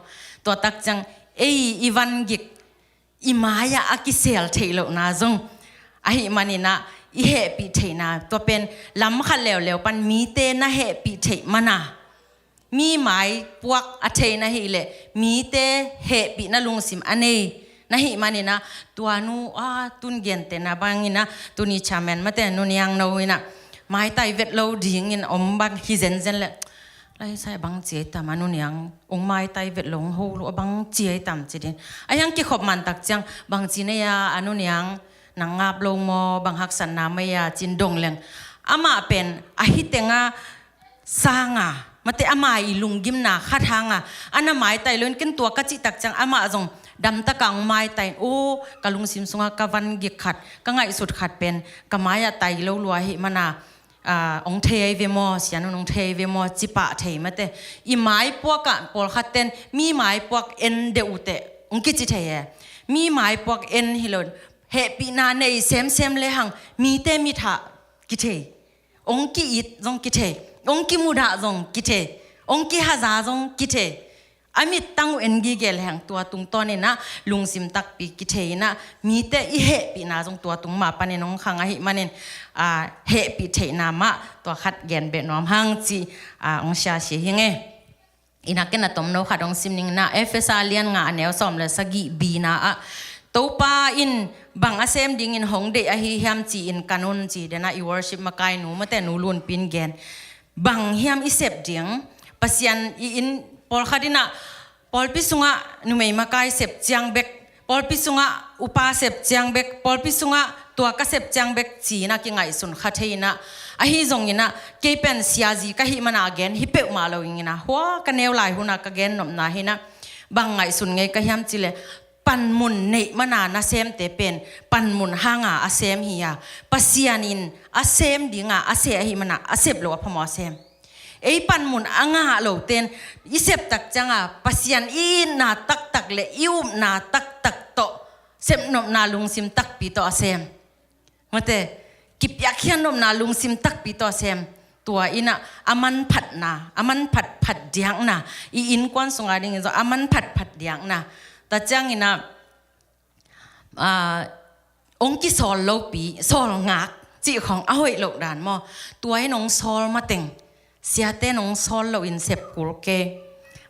Tua tak ciang ei i vangik i mai-ah a kisel theih lohna zong ahih manin ah i hehpih theihna, tua pen lam khat leuleu pan mite na hehpih theih man a, mi maipuak a thei na hih leh mite hehpihna lungsim a nei na hih manin ah, tua nu, a, tun gentehna bangin ah, tuni chairman mate Nu Niang No in ah maitai vet lo dingin om bang hi zenzen leh, "Lai sai, bang ci ei tam a Nu Niang, hong maitai vet lo, hong ho lo, a bang ci ei tam," ci ding. Ahi hang kikhop man tak ciang, "Bangci nei a, a Nu Niang, nang ngap lo maw, bang haksatna mah ei a?" ci-in dong leng, amah pen ahi teng a sang a, mate, ama i lunggimna khat hang a, a na maitai lo in, ken tua ka cih tak ciang amah zong damtak a hong maitai in, "Aw, ka lungsim sungah ka vangik khat, ka ngaihsut khat pen ka mai-ah tai lo lua ahih man a, a, hong thei ahi ve maw, Sianu in hong thei ahi ve maw," ci pah thei, mate. I maipuak ah pawlkhatte in mi maipuak en deuh uh teh hong kici thei e. Mi maipuak en hi lo in, hehpihna nei semsem le hang mite mit ah kithei, hong ki-it zong kithei, hong kimudah zong kithei, hong kihaza zong kithei. A mittang uh en gige le hang tua tungtawnin ah lungsim takpi kithei in ah, mite i hehpihna zong tua tung mah panin hong khang ahih manin, a, hehpih theihna mah tua khat gen beh nuam hang ci, a, hong share hi ing e. In ah ken a tomno khat hong sim ning in ah, Efesa lian nga a neu sawm le sagih B-na ah, Topa in bang a sem dingin hong deih ahi hiam ci-in kan un ci. Den ah i worship makainu mate Nu Lunpi in gen, bang hiam i sep ding? Pasian i inn, pawlkhat in ah pawlpi sungah numei makai sep ciang bek, pawlpi sungah upa sep ciang bek, pawlpi sungah tua ka sep ciang bek ci-in ah kingaihsun kha thei in ah, ahi zongin ah kei pen siazi ka hih man a gen hi peuhmah lo ing in ah, hua ka neu lai hun ah ka gen nopna hi in ah, bang ngaihsun ngei ka hiam cih leh, panmun neih man a nasemte pen panmun hang a a sem hi a, Pasian in a sem ding a a seh ahih man a a sep loh a phamawh a sem. Ei panmun a ngah lote in i sep tak ciang a Pasian i itna taktak le i upna taktak tawh, sepnopna lungsim takpi tawh a sem. Mate, kipiakkhiat nopna lungsim takpi tawh a sem. Tua in ah a manphatna, a manphatphat diakna, i innkuan sung a dingin zong a manphatphat diakna. Tua ciangin ah, a, hong kisawl lopi, sawl ngak cih khawng a hoih loh dan maw? Tua in hong sawl mateng, siate in hong sawl loin sep kul kei.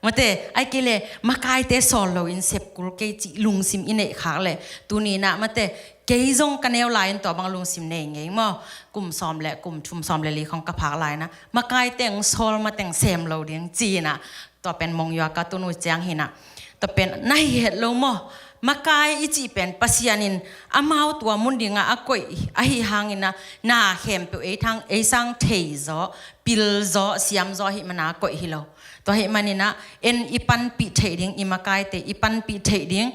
Mate, ahih kei leh makaite sawl loin sep kul kei cih lungsim i neih khak leh, tuni in ah mate, kei zong ka neu lai-in tua bang lungsim nei ngei maw? Kum sawm le, kum thum sawm le li khawng ka phak lai-in ah, makaite hong sawl mateng sem lo ding ci-in ah, tua pen mong yua ka tun uh ciang hi in ah, tua pen na hi het lo maw? Makai i cih pen Pasian in amau tua mun ding ah a koih ahih hangin ah, na khempeuh ei thang, ei sang thei zaw, pil zaw, siam zaw ahih man a koih hi lo. Tua ahih manin ah en i panpih theih ding, i makaite i panpih theih ding,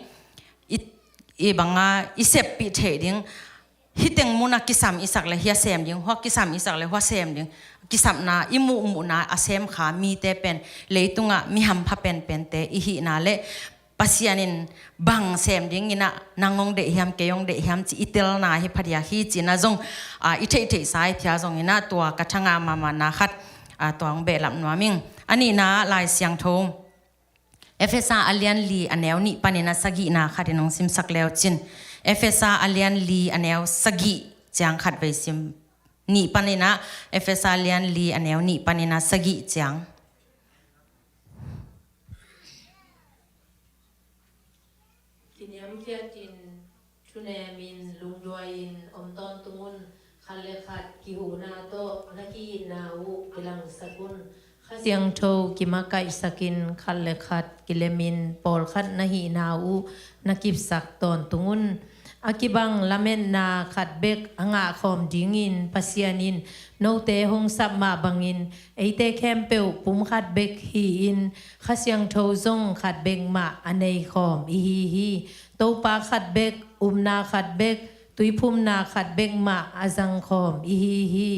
i, i banga i seppih theih ding. Hih teng mun ah kisam i sak le hiah sem ding, huah kisam i sak le huah sem ding. Kisapna, i muhmuhna a sem kha mite pen leitungah mi hampha penpente i hihna le Pasian in bang sem dingin ah nang hong deih hiam, kei hong deih hiam cih i telna hi phadiak hi ci-in ah zong, ah, i theihtheihsa i phia zongin ah tua ka thangah mahmahna khat, ah, tua hong behlap nuam ing. A nihna Lai Siangtho Efesa a lian li a neu nih panin a sagihna khat in hong simsak le uh cin. Efesa a lian li a neu sagih ciang khat vei sim. Nih panin ah, Efesa a lian li a neu nih panin a sagih ciang. Kiniamkhiatin thunemin lungduai-in om tawntung un. Khat le khat kihuhna tawh na ki-itna uh kilangsak un. Kha Siangtho kimakaihsakin khat le khat kilemin pawlkhat na hihna uh na kipsak tawntung un. A kibang lametna khat bek a ngahkhawm dingin Pasian in note hong sap mah bangin eite khempeuh pum khat bek hi-in Kha Siangtho zong khat bek mah a neikhawm ihi hi. Topa khat bek, upna khat bek, tuiphumna khat bek mah a zangkhawm ihi hi.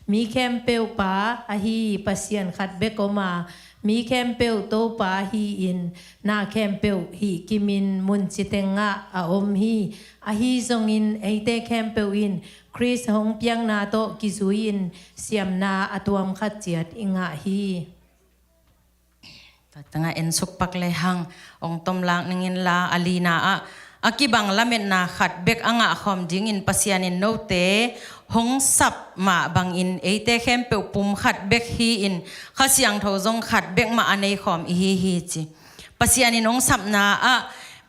Mi khempeuh Pa ahi Pasian khat bek om a, mi khempeuh Topa hi-in na khempeuh hih kimin mun citengah a om hi. Ahi zongin eite khempeuh in Khrist hong piakna tawh kizui-in siamna a tuam khat ciat i ngah hi. Tua tengah en suk pak le hang, ong tom lak ning inla, a lina ah, a kibang lametna khat bek a ngahkhawm dingin Pasian in note hong sap mah bangin eite khempeuh pum khat bek hi-in Kha Siangtho zong khat bek mah a neikhawm ihi hi ci. Pasian in hong sapna ah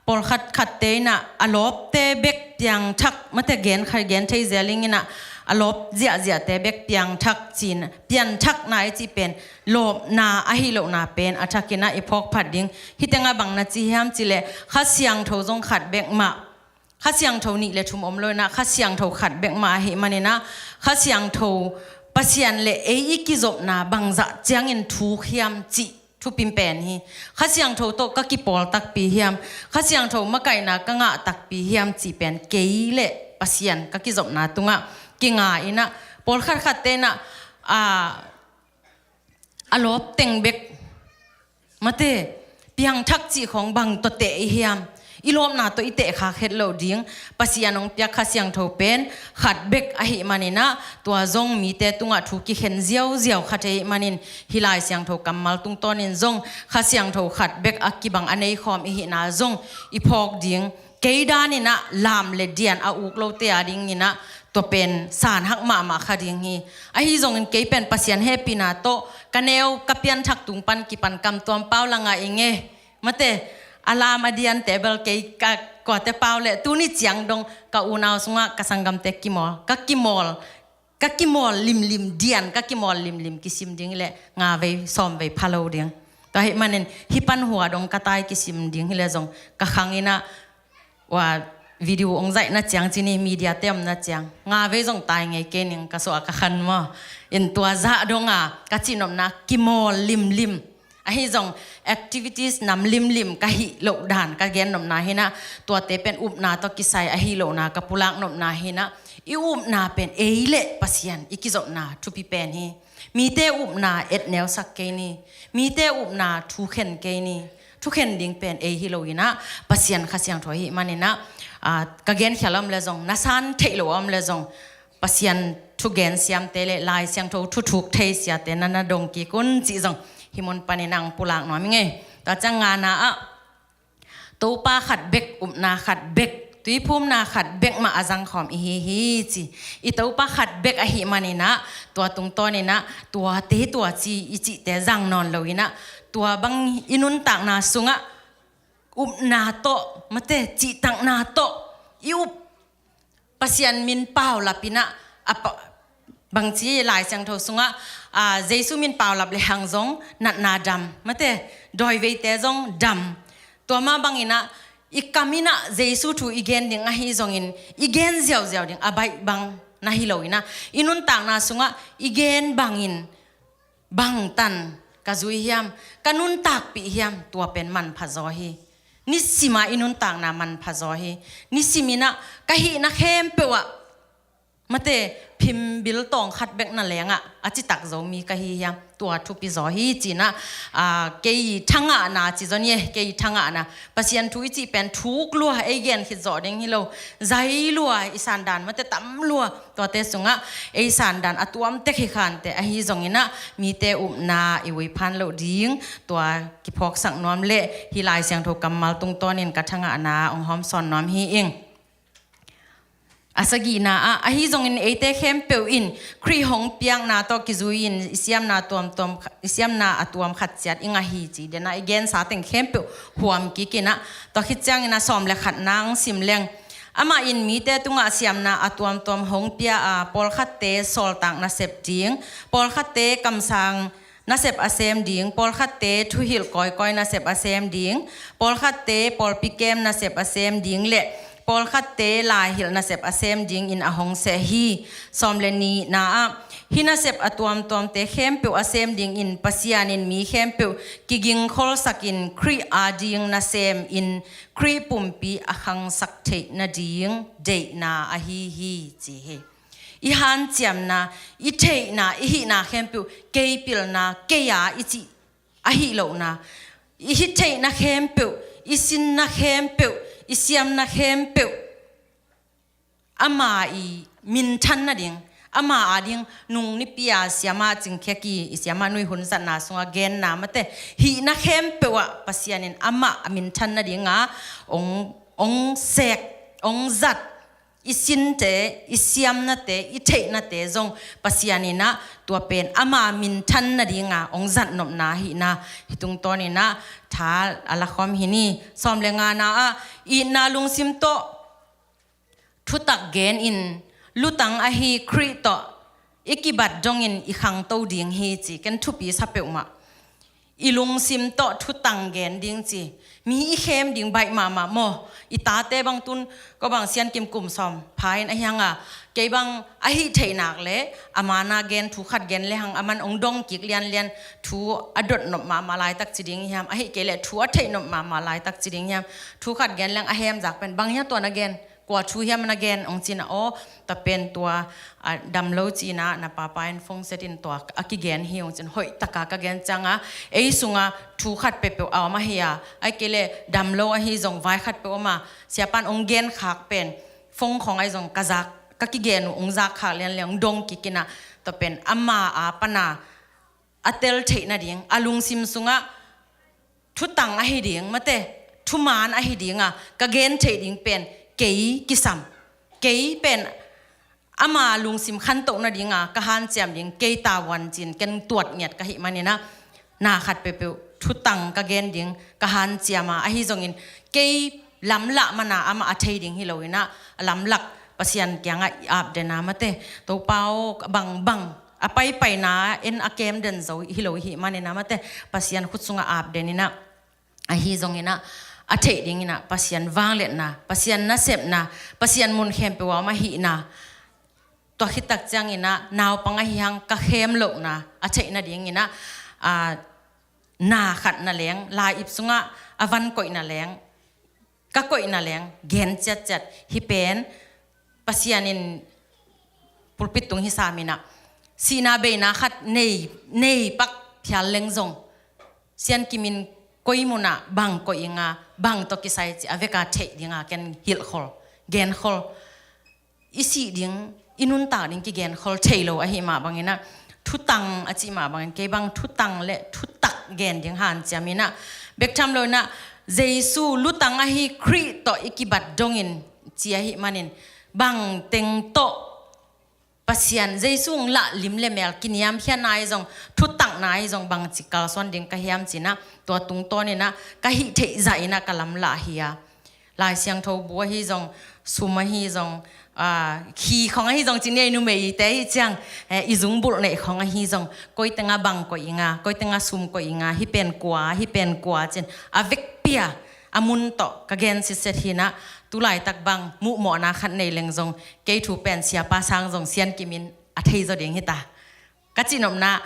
pawlkhat khatte in ah a lawpte bek piangthak, mate gen kha, gen thei zel ing in ah a lawp ziahziahte bek piangthak ci-in, pianthakna i cih pen lawpna ahi lohna pen a thakin ah i phawkphat ding. Hih tengah bang na ci hiam cih leh Kha Siangtho zong khat bek mah. Kha Siangtho nih le thum om lo in ah Kha Siangtho khat bek mah ahih manin ah Kha Siangtho Pasian le ei i kizopna bangzah ciangin thuk hiam cih thupi pen hi. Kha Siangtho tawh ka kipawl takpi hiam, Kha Siangtho makaihna ka ngah takpi hiam cih pen kei le Pasian ka kizopna tungah kinga in ah, pawlkhat khatte in ah, a, a lawp teng bek, mate, piangthak cih khawng bang tawh teh i hiam, i lawpna tawh i tehkhak het loh ding. Pasian hong piak Kha Siangtho pen khat bek ahih manin ah, tua zong mite tungah thu kikhen ziauziau khat ahih manin, hih Lai Siangtho kammal tungtawnin zong Kha Siangtho khat bek a kibang a neikhawm i hihna zong i phawk ding. Kei danin ah lam le dian a uk lote a dingin ah tua pen sanhak mahmah kha ding hi. Ahi zongin kei pen Pasian hehpihna tawh ka neu ka pianthak tung pan kipan kamtuam pau la ngah ing e. Mate, a lam a diante bel kei ka kuate pau le tuni ciang dong ka unau sungah ka sanggamte kimawl, ka kimawl, ka kimawl limlim dian, ka kimawl limlim kisim ding le nga vei sawm vei pha lo ding. Tua ahih manin hih pan hua dong ka tai kisim ding hi le zong ka khang in ah, ua, video ong zaihna ciang ci ni, mediate omna ciang nga vei zong tai ngei kei ning ka suah ka khan maw. In tua zah dong a ka cihnopna kimawl limlim. Ahi zong activities nam limlim ka hih loh dan ka gennopna hi in ah, tuate pen upna tawh kisai ahi lohna ka pulak nopna hi in ah, i upna pen ei le Pasian i kizopna thupi pen hi. Mite upna etneusak kei ni, mite upna thukhen kei ni. Thukhen ding pen ei hi lo in ah, Pasian Kha Siangtho ahih manin ah, a, ka genkhial om le zong, na san theih lo om le zong, Pasian thugen siamte le Lai Siangtho thuthuk thei siate na na dong kik un cih zong hih mun panin ang pulak nuam ing e. Tua ciang ngana ah, Topa khat bek, upna khat bek, tuiphumna khat bek mah a zangkhawm ihi hi ci. I Topa khat bek ahih manin ah, tua tungtawnin ah tuate tua ci i cihte zang nawn lo in ah, tua bang i nuntakna sungah upna tawh, mate, cihtakna tawh i up Pasian min paulap in ah, a pa, bangci Lai Siangtho sungah, a, Jesu min paulap le hang zong natna dam, mate, dawiveite zong dam. Tua mah bangin ah i kam in ah Jesu thu i gen ding ahi zongin i gen ziauziau ding a baih bang na hi lo in ah, i nuntakna sungah i gen bangin bangtan ka zui hiam, ka nuntakpih hiam, tua pen manpha zaw hi. Nisimah i nuntakna manpha zaw hi. Nisiminah ka hihna khempeuh ah mate phimbil tawng khat bek na lengah a citak zo mi ka hi hiam, tua thupi zaw hi cinah, aa, kei thangahna ci zaw ni e, kei thangahna. Pasian thu i cih pen thuk lua, ei gen khit zawh ding hi lo, zai lua, i sandan mate tam lua, tuate sungah ei sandan a tuamtek hi khante ahi zonginah mite upna i uiphan loh ding, tua kiphawksak nuam leh hih Lai Siangtho kammal tungtawnin ka thangahna ong hawmsawn nuam hi ing. A sagihna ah, ahi zongin eite khempeuh in Khrih hong piakna tawh kizui-in i siamna tuamtuam, i siamna a tuam khat ciat i ngah hi ci denah i gensa teng khempeuh huam kikinah, tua khit cianginah sawm le khatna ong sim leng. Amah in mite tungah siamna a tuamtuam hong pia a, pawlkhatte sawltak nasep ding, pawlkhatte kamsang nasep a sem ding, pawlkhatte thuhilh kawikawi nasep a sem ding, pawlkhatte pawlpi kem nasep a sem ding le pawlkhatte laihilh nasep a sem dingin a hong seh hi. Sawm le nihna ah, hih nasep a tuamtuamte khempeuh a sem dingin Pasian in mi khempeuh kigingkholsakin Khrih ading nasemin Khrih pumpi a khangsak theih nading deihna ahi hi ci hi. I hanciamna, i theihna, i hihna khempeuh kei pilna, kei a i cih ahi lohna, i hih theihna khempeuh, i sinna khempeuh, i siamna khempeuh ama i minthan nading, ama ading nung nipi a siamah Cingkhek i, i siamah Nui hun zatna sungah genna mate, hihna khempeuh ah Pasian in amah a minthan nadinga ong, ong sek, ong zat, i sinte, i siamnate, i theihnate zong Pasian inah tua pen ama minthan nadinga ong zatnopna ahihna hih tungtawninah tha a lakhawm hi ni. Sawm le ngana ah, itna lungsim tawh thutak genin lutang ahi Khrih tawh i kibat dongin i khangto ding hi ci, ken thupi sa peuhmah. I lungsim tawh thutang gen ding ci. Mi i khem ding baih mahmah maw? I tate bang tun, ko bang Siankim kum sawm pha in ahi hanga, kei bang ahi theihnak le a mana gen, thu khat gen le hang aman ong dong kik lianlian, thu a dotnop mahmah laitak ci ding hiam, ahi kei le thu a theihnop mahmah laitak ci ding hiam? Thu khat gen leng a hemzak pen, bang hia tua na gen, kua thu hiam na gen, ong cin a, aw, tua pen tua a damlo cina na papa in phone setin tua a kigen hi, ong cin. Hoihtaka ka gen cianga ei sunga thu khat peuhpeuh a om ahi a, ahi kei le damlo ahi zong vai khat peuh om a, siapan ong gen khak pen phone khong ahi zong ka zak, ka kigen uh ong zak khak lianlian ong dong kikina, tua pen ama a pana a tel theih nading, a lungsim sungah thutang ahi ding mate, thuman ahi dinga ka gen theih ding pen kei kisam, kei pen ama lungsim khantoh nadinga ka hanciam ding kei tavuan cin ken tuat ngiat ka hih maninah, na khat peuhpeuh thutang ka gen ding ka hanciama, ahi zongin kei lamlah mana amah a thei ding hi loinah, a lamlak Pasian kiangah i apdena mate, Topa aw, bangbang a paipaina en a kem den zo hi lo hih maninah mate, Pasian khut sungah apdeninah, ahi zonginah a theih dinginah Pasian vangliatna, Pasian nasepna, Pasian mun khempeuh a om ahihna, tua khitak cianginah naupang ahi hang ka khem lohna a theih nadinginah, a, na khat na leng, lai ip sungah a van koihna leng, ka koihna leng gen ciatciat hi pen. Pasian in pulpit tung hi saminah sihna beina khat nei, nei pak phial leng zong Siankim in koi munah bang koih inga, bang tawh kisai ci a veka theih dinga ken hilhkhol, genkhol. I sih ding, i nuntak ding kigenkhol thei lo ahi mah banginah, thutang a cih mah bangin kei bang thutang le thutak gen ding hanciaminah, bek tham loinah Jesu lutang ahi Khrih tawh i kibat dongin ci ahi manin, bang teng tawh Pasian Jesu hong lah lim le mel kiniamkhiatna ahi zong, thutakna ahi zong, bangci kalsuan ding ka hiam cinah, tua tungtawninah ka hih theih zahinah ka lamlah hi a. Lai Siangtho bu ahi zong, sum ahi zong, aa, khi khong ahi zong, cini ei numeite hi ciang, eh, i zungbulh neih khong ahi zong, koi tenga bang koih inga, koi tenga sum koih inga, hih pen kua, hih pen kua cin a vekpia a mun tawh ka gen sitset hinah, tulaitak bang muhmawhna khat nei leng zong, kei thu pen siapa sang zong Siankim in a thei zaw ding hita ka cihnopna.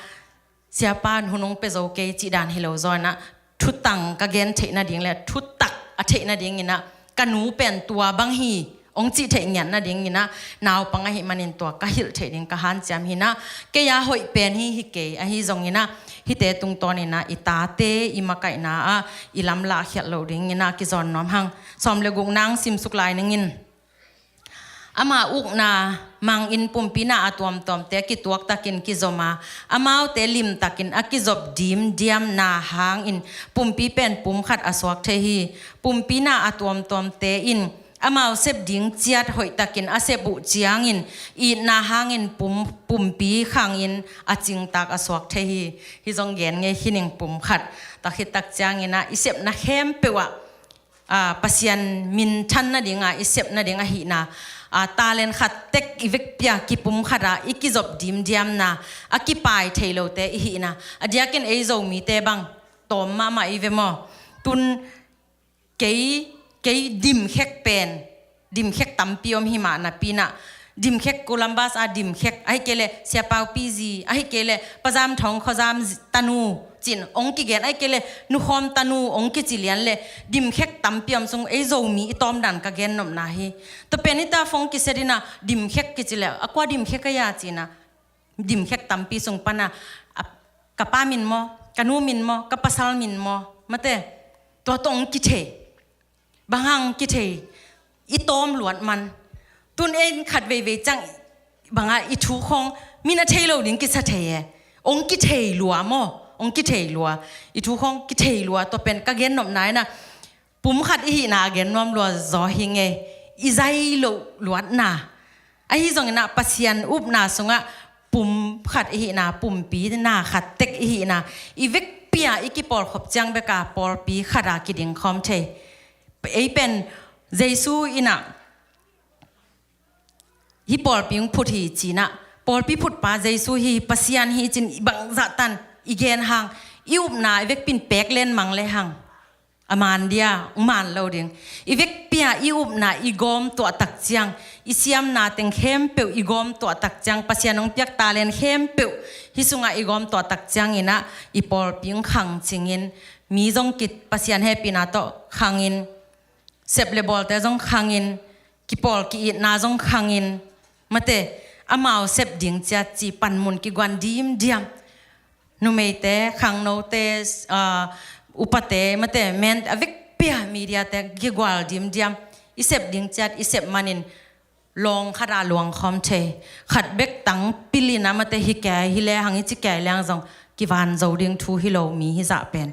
Siapa in hun hong pia zo kei cih dan hi lo zaw inah, thutang ka gen theih nading le thutak a theih nading inah, ka nu pen tua bang hi hong cih theih ngiat nading inah, naupang ahih manin tua ka hilh theih ding ka hanciam hi inah, kei a hoih pen hi hi kei, ahi zong inah hihte tungtawn inah i tate i makaihna ah i lamlahkhialh loh ding inah kizawn nuam hang. Sawm le gukna hong simsuk lai ning in. Ama ukna mangin pumpi na a tuamtuamte kituaktakin kizom a, amaute limtakin a kizop dimdiamna hangin pumpi pen pum khat a suak thei hi. Pumpi na a tuamtuamte in amau sep ding ciat hoihtakin a sep uh ciangin itna hangin pum, pumpi khangin a cingtak a suak thei hi. Hih zong gen ngei hi ning, pum khat. Tua khit tak ciangin ah i sepna khempeuh ah, aa, Pasian minthan nadinga i sep nading ahihna, aa, talent khat tek i vekpi a kipum khat a i kizop dimdiamna, a kipai thei lote i hihna. A diakin ei Zomite bang tawm mahmah i ve maw? Tun kei, kei dimkhek pen, dimkhek tampi om hi mah napi inah, dimkhek Columbus a dimkhek, ahih kei leh Siapau Pi Zi, ahih kei leh Pa Zam Thawng Khua Zam zi-, tanu ci-in hong kigen, ahih kei leh Nu Khawm tanu hong kici lian leh, dimkhek tampi om sung ei Zomi i tawmdan ka gen nopna hi. Tua pen hita phone kiset inah dimkhek kici leh, a kua dimkhek a hia ci inah, dimkhek tampi sung pan a, a, ka pa min maw, ka nu min maw, ka pasal min maw, mate, tua tawh hong kithei. Bang hang kithei, i tawm luat man. Tun ei khat veivei ciang bang a i thu khawng min a thei lo ding kisa thei e. Hong kithei lua maw, hong kithei lua. I thu khawng kithei lua, tua pen ka gen nopna inah, pum khat i hihna a gen nuam lua zaw hi ngei. I zai loh luatna. Ahi zong inah Pasian upna sungah pum khat i hihna, pumpi na khat tek i hihna, i vekpi a i kipawlkhop ciang bek a pawlpi khat a kiding khawm thei. Ei pen Jesu inah hih pawlpi hong phut hi ci inah, pawlpi phutpa Jesu hi, Pasian hi ci-in i bangzah tan i gen hang, i upna i vekpi in pek len mang le hang, a man dia hong man lo ding. I vekpi a i upna i gawm tuah tak ciang, i siamna teng khempeuh i gawm tuah tak ciang, Pasian hong piak talent khempeuh hih sungah i gawm tuah tak ciang inah i pawlpi hong khang cingin, mi zong kit Pasian hehpihna tawh khangin, sep le bawlte zong khangin, kipawl ki-itna zong khangin, mate, amau sep ding ciat ci panmun kiguan dimdiam. Numeite, khangnote, aa, upate, mate, men a vekpi a mediate kigual dimdiam. I sep ding ciat i sep manin lawng khat a luang khawm thei. Khat bek tang pil inah, mate, hi kei hi le hang i ci kei le hang zong kivan zo ding thu hi lo, mi hizah pen.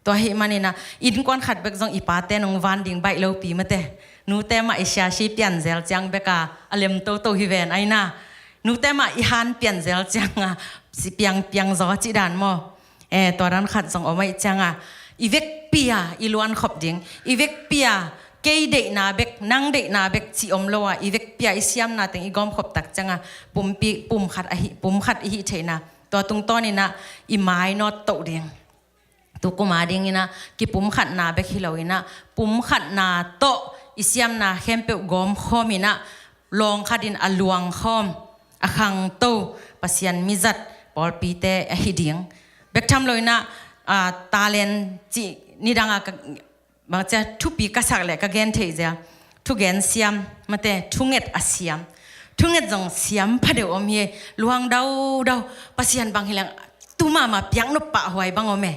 Tua ahih man inah innkuan khat bek zong i pate nong van ding baih lopi, mate. Nute mah i siasi pian zel ciang bek a, a lem toto hi ven ai na. Nute mah i han pian zel ciang a, si piang piang zaw cih dan maw? Eh, tua dan khat zong om ahih ciang a, i vekpi a i luankhop ding, i vekpi a kei deihna bek, nang deihna bek cih om lo a, i vekpi a i siamna teng i gawmkhop tak ciang a, pumpi, pum khat ahi, pum khat i hih theihna, tua tungtawn inah i mainawt toh ding. Tu kum a ding inah kipumkhatna bek hi lo inah, pumkhatna tawh i siamna khempeuh gawmkhawm inah, lawng khat in a luangkhawm, a khangto Pasian mizat pawlpite ahi ding. Bek tham lo inah, a, talent cih nidang a ka, bangcia thupi ka sak leh ka gen theih zia, thugen siam, mate, thunget a siam. Thunget zong siam pha deuh om hi. Luang daudau, Pasian bang hi leng tu mahmah piak nop pahhuai bang om e.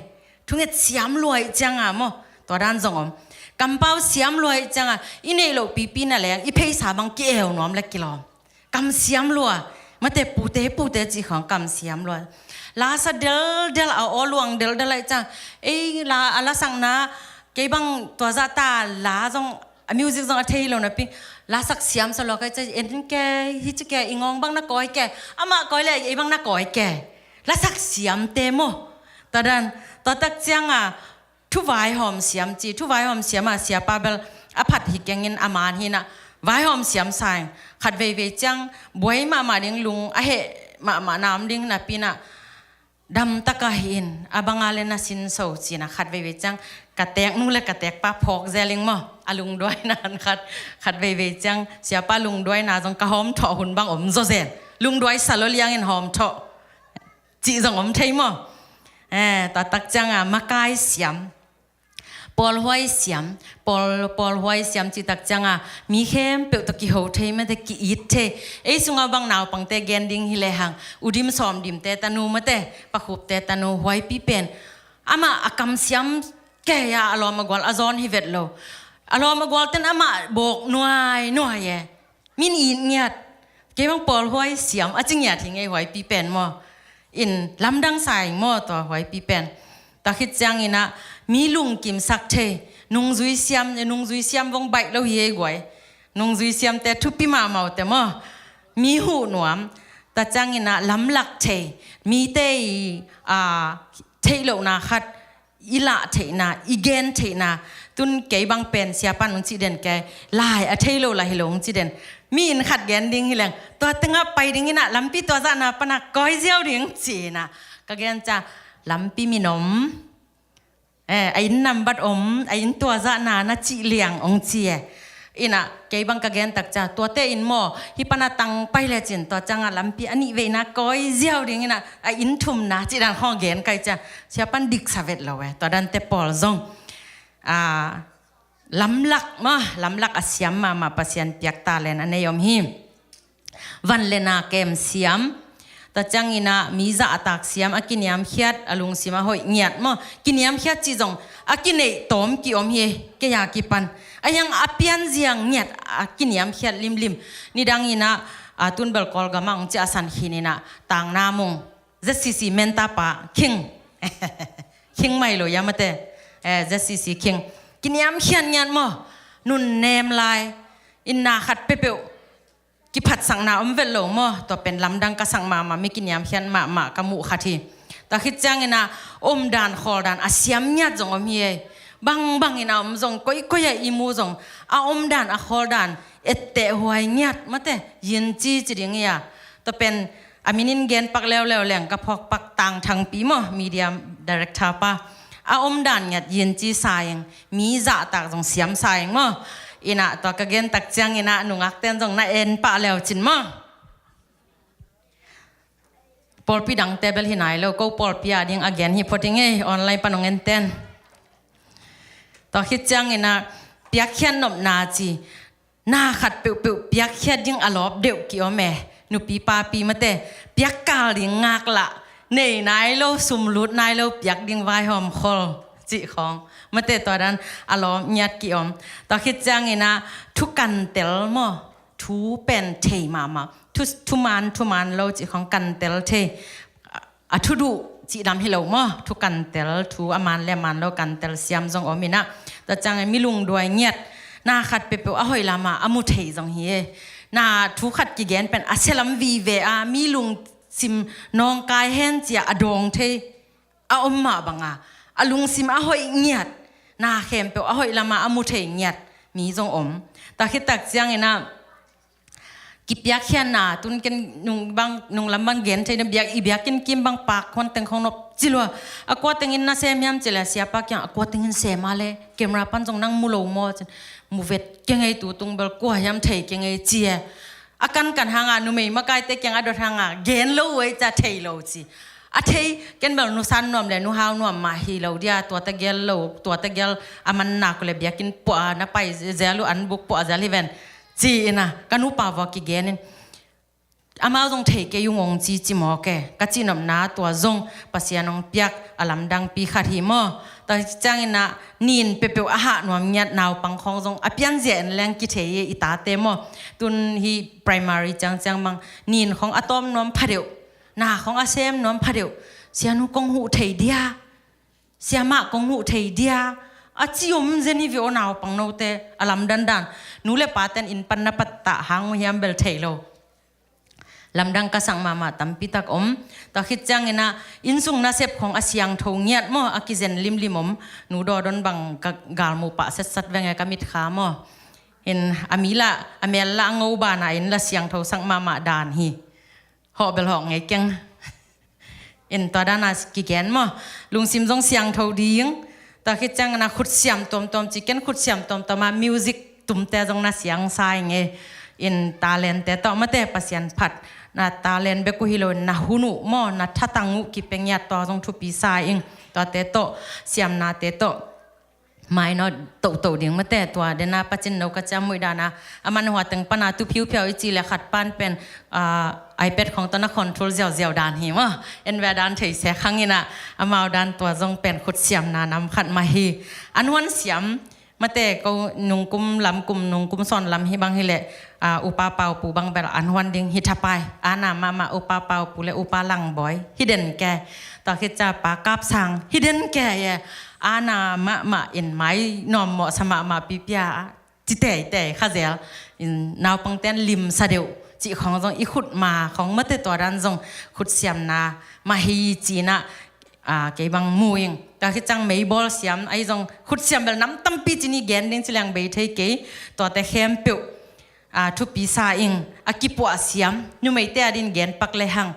Thunget siam lua ahih ciang a maw, tua dan zong om. Kampau siam lua ahih ciang a, i neih loh pipi na leng i pheisa bang ki-eu nuam le kilawm. Kam siam lua, mate, pute, pute cih khawng kam siam lua. Lasa deldel a, aw luang deldel ahih ciang, ei la a lasakna, kei bang tua zah ta la zong, a music zong a thei lo napi, lasak siam sa lua ka hih ciang, en kei, hi ci kei, i ngawng bang na kawi kei, amah kawi le ei bang na kawi kei. Lasak siamte maw? Tua dan, tua tak ciang a, thuvaihawm siam ci, thuvaihawm siam a siapa bel a phat hi kengin a man hi inah, vaihawm siam sa ing. Khat veivei ciang buai mahmah ding, lung a heh mahmah na om ding napi inah, damtak a hi in, a bang a le na sinso ci inah, khat veivei ciang ka teek nu le ka teek pa phawk zel ing maw, a lungduaina khat, khat veivei ciang siapa lungduaina zong ka hawmthawh hun bang om zawzen. Lungduai sa lo liangin hawmthawh cih zong om thei maw? Eh, tua tak cianga makai siam, pawlhuai siam, pawl, pawlhuai siam cih tak cianga mi khempeuh tawh kiho thei mate, ki-it thei. Ei sunga bang naupangte gen ding hi lehang, U Dim Sawm Dimte tanu mate, Pa Khupte tanu Huaipi pen amah a kamsiam kei a, a lawm a gual a zawn hi vet lo. A lawm a gualten amah bawk nuai nuai e. Min it ngiat. Kei bang pawlhuai siam a ci ngiat hi ngei Huaipi pen maw. In lamdang sa ing maw tua Huaipi pen. Tua khit cianginah mi lungkimsak thei, nungzui siam, nungzui siam vong baih lo hi ei guai. Nungzui siamte thupi mahmah uh teh maw. Mi huh nuam. Tua cianginah lamlak thei, mite i, a, theih lohna khat i lah theihna, i gen theihna, tun kei bang pen siapan hong cih den kei, lai a thei lo lah hi lo hong cih den. Mi in khat gen ding hi leng, tua tengah pai dinginah lampi tua zahna panah kawi ziau ding ci-inah ka gen cia, lampi min om, eh, a inn nambat om, a inn tua zahna na cih liang hong ci e. Inah kei bang ka gen tak cia, tuate in maw, hih pana tang pai lecin tua cianga lampi a nih veina kawi ziau dinginah a inn thumna cih dan khawng gen kai cia, siapan diksa vet lo e. Tua dante pawl zong, a, lamlak maw, lamlak a siam mahmah, Pasian piak talent a nei om hi. Van le na kem siam, tua cianginah mi zahtak siam, a kiniamkhiat, a lungsim a hoih ngiat maw. Kiniamkhiat cih zong a kineih tawm ki-om hi, kei a kipan. A hiang a pianzia ngiat, a kiniamkhiat limlim. Nidanginah, a, tun bel Kawlgamah hong ci a san khininah, tangna mung, Z C C menta pa, King. King mai lo ia mate. Eh, Z C C King. Kiniamkhiat ngiat maw. Nunnem lai. Inna khat peuhpeuh kiphatsakna om vet lo maw. Tua pen lamdang ka sak mahmah, mi kiniamkhiat mahmah ka muh khat hi. Tua khit cianginah omdan khawldan a siam ngiat zong om hi ei. Bangbangin a om zong, koikoi a i mu zong, a omdan a khawldan etteh huai ngiat mate, yinci ci ding ia. Tua pen a minin gen pak leuleu leng ka phawk pak, Tang Thangpi maw, media director pa. A omdan ngiat yinci sa ing, mi zahtak zong siam sa ing maw. Inah tua ka gen tak cianginah nungakten zong na en pah leu cin maw. Pawlpi dangte bel hi nai lo, ko pawlpi a ding a gen hi phot ing ei, online pan hong enten. Tua khit cianginah piakkhiat nopna ci, na khat peuhpeuh piakkhiat ding a lawp deuh ki-om e. Nupi papi mate, piakkal ding ngaklah, nei nai lo, sum lut nai lo, piak ding vaihawm khol cih khawng mate, tua dan a lawp ngiat ki-om. Tua khit cianginah thu kantel maw, thu pen thei mahmah, thu, thuman, thuman lo cih khawng kantel thei. A thuduh cih dam hi lo maw, thu kantel, thu a man le a man lo kantel siam zong om inah. Tua ciangin mi lungduai ngiat, na khat peuhpeuh a hoih lama a mu thei zong hi e. Na thu khat kigen pen a sialam vive a, mi lungsim nawngkai hen cia a dawng thei a om mah banga, a lungsim a hoih ngiat, na khempeuh a hoih lama a mu thei ngiat mi zong om. Tua khit tak cianginah kipiakkhiatna, tun ken nung bang, nung lam bang gen thei na, biak, i biakinn kim bang pak huan teng khong nop ci lua. A kua tengin na sem hiam ci le, siapa kiang a kua tengin sem a le, camera pan zong nang mu lo maw cin, mu vet kei ngei, tu tung bel kua hiam thei kei ngei ci e. A kankan hanga numei makaite kiang a dot hanga gen lo uh ei cia, thei lo ci. A thei, ken bel nusan nuam le nuhau nuam mah hi lo dia, tua tegel lo, tua tegel a man nak uh le biakinn puah na pai zel uh, an buk puah zel hi ven. Ci inah ka nupa vua kigenin, amau zong thei kei ung hong ci, ci mawk e. Ka cihnopna tua zong Pasian hong piak a lamdangpi khat hi maw. Tua cianginah nin peuhpeuh a hah nuam ngiat, naupang khawng zong a pianzia en leng kithei e, i tate maw. Tun hih primary ciangciang bang nin khawng a tawm nuam phadeuh, na khawng a sem nuam phadeuh, sianu kong huh thei dia, siamah kong huh thei dia, a ci om zen hi ve aw, naupang note a lamdandan. Nu le paten inn pan na pattah hang uh hiam bel thei lo. Lamdang ka sak mahmah tampitak om. Tua khit cianginah innsung nasep khong a siangtho ngiat maw, a kizen limlim om. Nu Dawdon bang ka galmuh pah setsat venge, ka mitkha maw. In a mi lah, a mel lah a ngo bana in la siangtho sak mahmah dan hi. Hawh bel hawh ngei keng. In tua dana kigen maw, lungsim zong siangtho ding. Tua khit ciangina khutsiam tuamtuam ci, ken khutsiam tuamtuama music tumte zong na siangsa ing e. In talente tawh mate Pasian phat Na talent bek uh hi lo, na hun uh maw, na thatang uh kipia ngiat, tua zong thupi sa ing. Tuate tawh, siamnate tawh mainawt toto ding mate. Tua dena pacin no ka ciam muih dana, a man hua teng pana tu phiuphiau i ci le khat pan pen, ah, iPad khong tawh na control ziauziau dan hi maw. En ve dan thei se khang ina, amau dan tua zong pen khut siamna nam khat mah hi. An huan siam mate, ko nungkum lam kum, nungkum sawn lam hi bang hileh, ah, upa Paupu bang bel an huan ding hi thapai. Ana mahmah upa Paupu le upa Langbawi hi den ke. Tua khit ca pa Kapsang hi den ke ye. Ana mahmah in mai nuam mawhsa mahmah pipia, ci teitei kha zel. In naupangten limsa deuh cih khong zong i khut ma khong mate, tua dan zong khut siamna mah hi ci ina, ah, kei bang mu ing. Tua khit ciang meibawl siam ahi zong khut siam bel nam tampi ci ni, gen ding ci leng bei thei kei. Tuate khempeuh, ah, thupi sa ing. A kipuah siam, numeite adin gen pak le hang.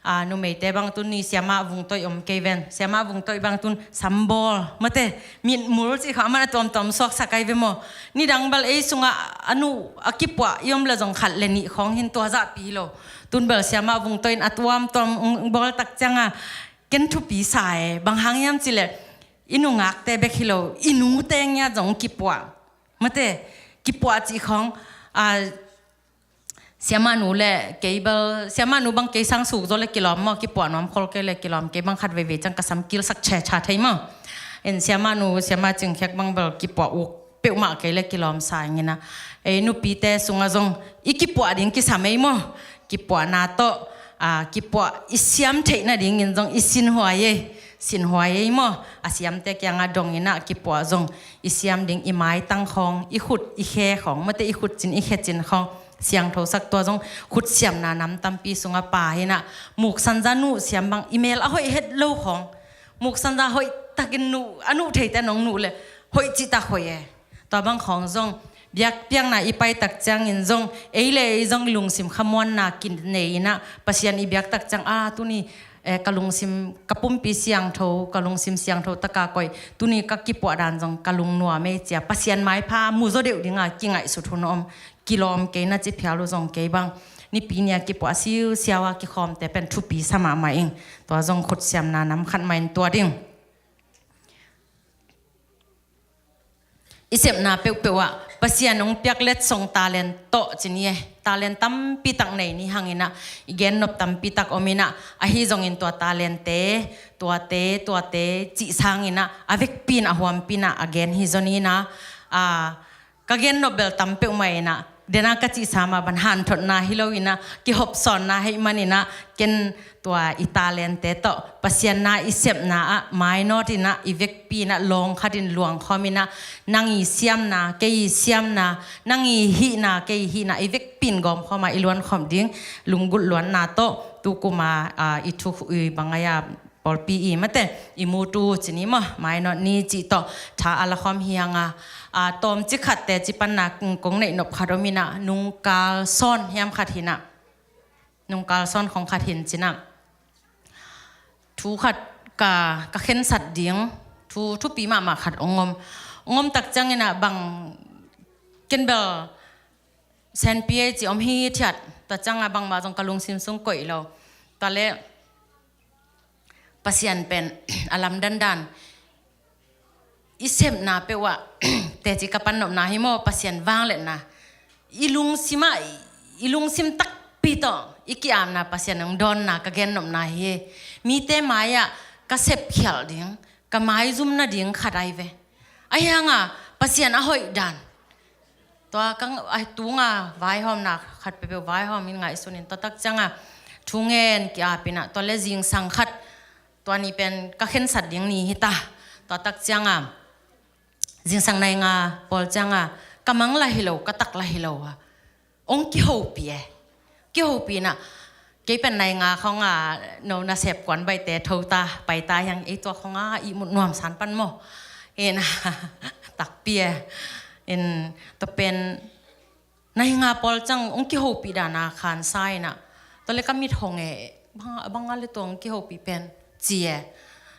Ah, numeite bang tun ni siamah vungtoih om kei ven. Siamah vungtoih bang tun sambawl mate, mitmul cih kha a man a tuamtuam suaksak ahi ve maw. Nidang bel ei sungah a nu a kipuah i om le zong khat le nih khong hin, tua zahpi hi lo. Tun bel siamah vungtoih in a tuamtuam ung bawl tak cianga ken thupi sa e. Bang hang hiam cih leh i nungakte bek hi lo, i nute ngiat zong kipuah mate. Kipuah cih khong, ah, siamah nu le kei bel, siamah nu bang kei sang suk zaw le kilawm maw, kipuah nuam khol kei le kilawm, kei bang khat veivei ciang ka sam kilsak chechat thei maw. En siamah nu, siamah Cing Khek bang bel kipuah uk peuhmah kei le kilawm sa ing ina. Ei nupite sungah zong i kipuah ding kisam ei maw. Kipuahna tawh, ah, kipuah i siam theih nadingin zong i sinhuai ei. Sinhuai ei maw. A siamte kiangah dong ina kipuah zong i siam ding, i maitang khong, i khut i khe khong mate, i khut cin i khe cin khong siangthosak, tua zong khut siamna nam tampi sungah pa hi ina. Muksan za nuh siam bang, i mel a hoih het lo khong, muksan za hoih takin nuh, a nuh theite nong nuh le hoih cih tak hoih e. Tua bang khong zong biakpiakna i pai tak ciangin zong ei le ei zong lungsim khamuanna kinei ina, Pasian i biak tak ciang, ah, tuni, eh, ka lungsim, ka pumpi siangtho, ka lungsim siangtho taka koih, tuni ka kipuah dan zong ka lungnuam ei cia Pasian maipha mu zaw deuh dinga kingaihsut hun om. Kilawm kei na ci phial uh zong kei bang, Nipi nia kipuah siusiau a kikhawmte pen thupi sa mahmah ing. Tua zong khut siamna nam khat mah in tua ding. I sepna peuhpeuh ah Pasian hong piak letsong talent tawh ci ni e. Talent tampi tak nei ni hang ina, i gen nop tampi tak om ina, ahi zongin tua talente, tuate, tuate cih sang ina, a vekpi in a huampi ina a gen hi zaw ni ina, a, ka gen nop bel tam peuhmah ina, dena ka cihsa mah bang hanthotna hi lo ina, kihopsawnna hei man ina, ken tua i talente tawh Pasian na i sepna ah mainawt ina, i vekpi ina, lawng khatin luangkhawm ina, nang i siamna, kei i siamna, nang i hihna, kei i hihna, i vekpi in gawmkhawm a i luankhawm ding, lunggulh luanna tawh, tukuma, a, i thu, i bang ai a, pawlpi i mate, i mutu ci ni maw, mainawt ni cih tawh tha a lakhawm hi hang a, a, tawmcik khat teci panna kong neih nop khat om ina, nungkal sawn hiam khat hi ina, nungkal sawn khong khat hi in ci ina, thu khat ka, ka khensat ding, thu, thupi mahmah khat ong om, ong om tak ciang ina bang ken bel senpi ei ci om hithiat, tua ciang a bangmah zong ka lungsim sung koih lo. Tua leh Pasian pen a lamdang dan, i sepna peuh ah, teci ka pan nopna hi maw, Pasian vangliatna, i lungsim ah, i lungsim takpi tawh i ki-apna Pasian hong dawnna ka gen nopna hi. Mite mai ah ka sepkhialh ding, ka maizum nading khat ahi ve. Ahi hang a Pasian a hoih dan, tua ka, a, tunga vaihawmna khat peuhpeuh vaihawm in ngaihsun in, tua tak ciang a thungen ki-ap ina, tua leh zingsang khat, tua ni pen ka khensat ding ni hi ta. Tua tak ciang a zingsang nai nga pawl ciang a ka mang lah hi lo, ka tak lah hi lo a, ong kihopih e. Kihopih ina, kei pen nai nga khong a, no nasep kuan baihte tho ta, pai ta hi hang, ei tua khong a ihmut nuamsa pan maw. Ina, takpi e. In, tua pen nai nga pawl ciang ong kihopih dan a khansa ina, tua leh ka mit hong e, bang, bang a leh tua ong kihopih pen ci e.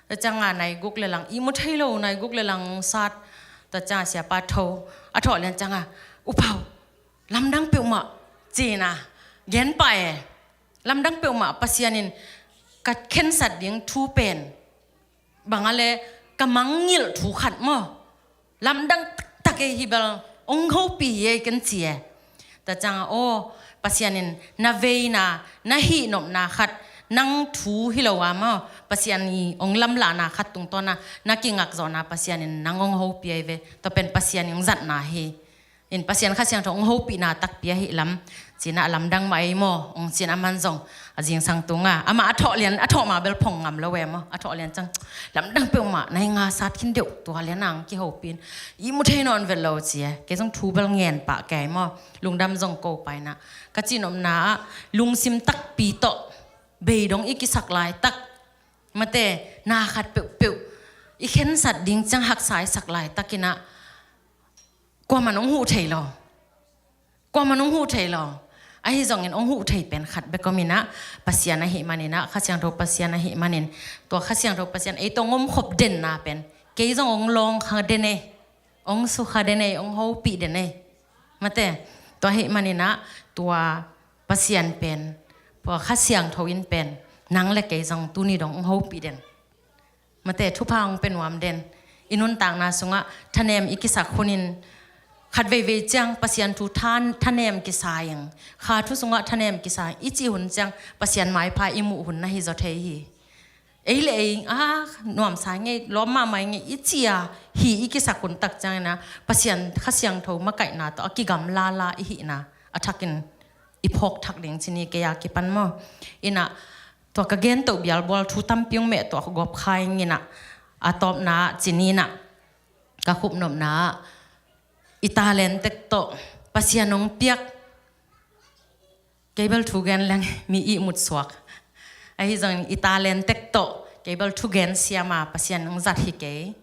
Tua ciang a nai guk leh lang, ihmu thei lo nai guk leh lang sat. Tua ciang a siapa tho, a thawh lian ciang a, U Pau, lamdang peuhmah, ci ina, gen pah e. Lamdang peuhmah Pasian in ka khensat ding thu pen bang a le ka mangngilh thu khat maw, lamdang taktak ei hi bel hong hopih hi ei ken ci e. Tua ciangah aw, Pasian in na veina, na hihnopna khat, nang thu hi lo a maw, Pasian i hong lamlahna khat tungtawn a na kingakzawhna Pasian in nang hong hopih ei ve. Tua pen Pasian i hong zatna hi. In Pasian Kha Siangtho hong hopihna takpi ahi lam ci-in a lamdang mah ei maw, hong ci-in aman zong a zingsang tungah amah a thawh lian, a thawh ma bel phong ngam lo e maw, a thawh lian ciang lamdang peuhmah na hi nga sat khin deuh, tua lian a hong kihopih in ihmu thei nawn vet lo ci e. Kei zong thu bel ngen pah kei maw, lungdam zong ko pah in a, ka cihnopna ah lungsim takpi tawh bei dong i kisak laitak, mate, na khat peuhpeuh i khensat ding ciang haksa i sak laitak in a, kuaman hong huh thei lo. Kuaman hong huh thei lo. Ahi zongin hong huh thei pen khat bek om in a, Pasian ahih manin a, Kha Siangtho Pasian ahih manin, tua Kha Siangtho Pasian ei tawh hong omkhop denna pen kei zong hong lawng kha den ei, hong su kha den ei, hong hopih den ei. Mate, tua ahih manin a, tua Pasian pen, tua Kha Siangtho in pen nang le kei zong tuni dong hong hopih den. Mate, thupha hong pia nuam den. I nuntakna sungah thanem i kisak hunin khat veivei ciang Pasian thu than, thanem kisa ing, kha thu sungah thanem kisa ing i cih hun ciang Pasian maipha i muh hun na hi zaw thei hi. Ei le ei, a, nuamsa ngei, lawm mahmah ngei i ci a, hi i kisak hun tak ciangin a, Pasian Kha Siangtho makaihna tawh a kigamla la i hihna a thakin i phawk thak ding ci ni, kei a kipan maw. In a, tua ka gen toh bialbual thu tampi hong meh tuah gawp kha ing in a, a tawpna ah ci ni in a, ka khupnopna ah i talent tek tawh Pasian hong piak, kei bel thu gen leng mi ihmut suak. Ahi zongin i talent tek tawh kei bel thu gen siam a Pasian hong zat hi kei.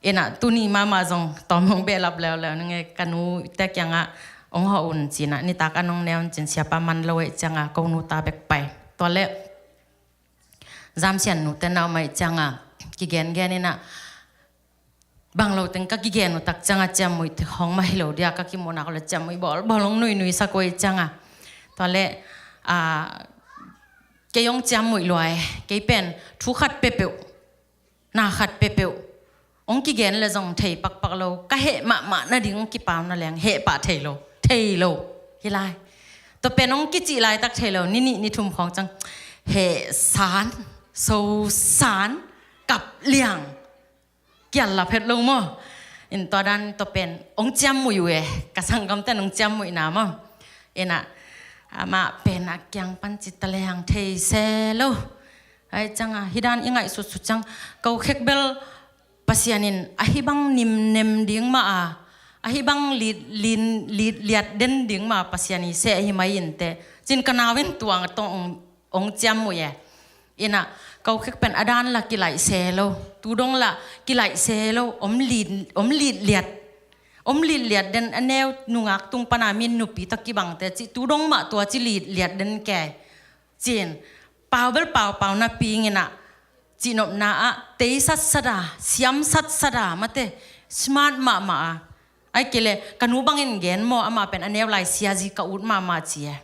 In a, tuni mahmah zong tawm hong behlap leuleu ning e, ka nu te kiangah hong hawh un ci in a, nitak an hong ne un ci in, siapa man lo ahih ciangah ko nu ta bek pai. Tua leh Zamsian nu te na om ahih ciangah kigengen in a, bang lo teng ka kigen uh tak ciangah ciamnuih hong mah hi lo dia, ka kimuhna ko le ciamnuih bawlbawl hong nuinuisak uh ahih ciangah. Tua leh, a, kei hong ciamnuih lua e, kei pen thu khat peuhpeuh, na khat peuhpeuh hong kigen le zong thei pakpak lo, ka heh mahmah nading hong kipau na leng heh pah thei lo, thei lo hi lai. Tua pen hong kicih laitak thei lo, ni nih ni thum khawng ciang heh san, so san, kap liang, kial lap het lo maw. In tua dan tua pen hong ciamnuih uh e, ka sanggamte in hong ciamnuihna maw. In a, amah pen a kiang pan ci ta leng thei se lo. Ahih ciangah hih dan i ngaihsutsut ciang, ko khek bel Pasian in ahi bang nimnem ding mah a, ahi bang lit, lin, lit liat den ding mah a Pasian i seh hi mai inteh ci in ka nau in tua tawh hong, hong ciamnuih e. In a, ko khek pen a dan la kilaih se lo, tu dong la kilaih se lo, om lit, om lit liat, om lit liat den, a neu nungak tung pan a min nupi tawh kibangte cih tu dong mah tua ci lit liat den kei ci in, pau bel paupau napi ing in a, cihnopna ah tei satsat a, siam satsat a, mate, smart mahmah a. Ahih kei leh ka nu bangin gen maw, amah pen a neu lai siazi ka ut mahmah ci e.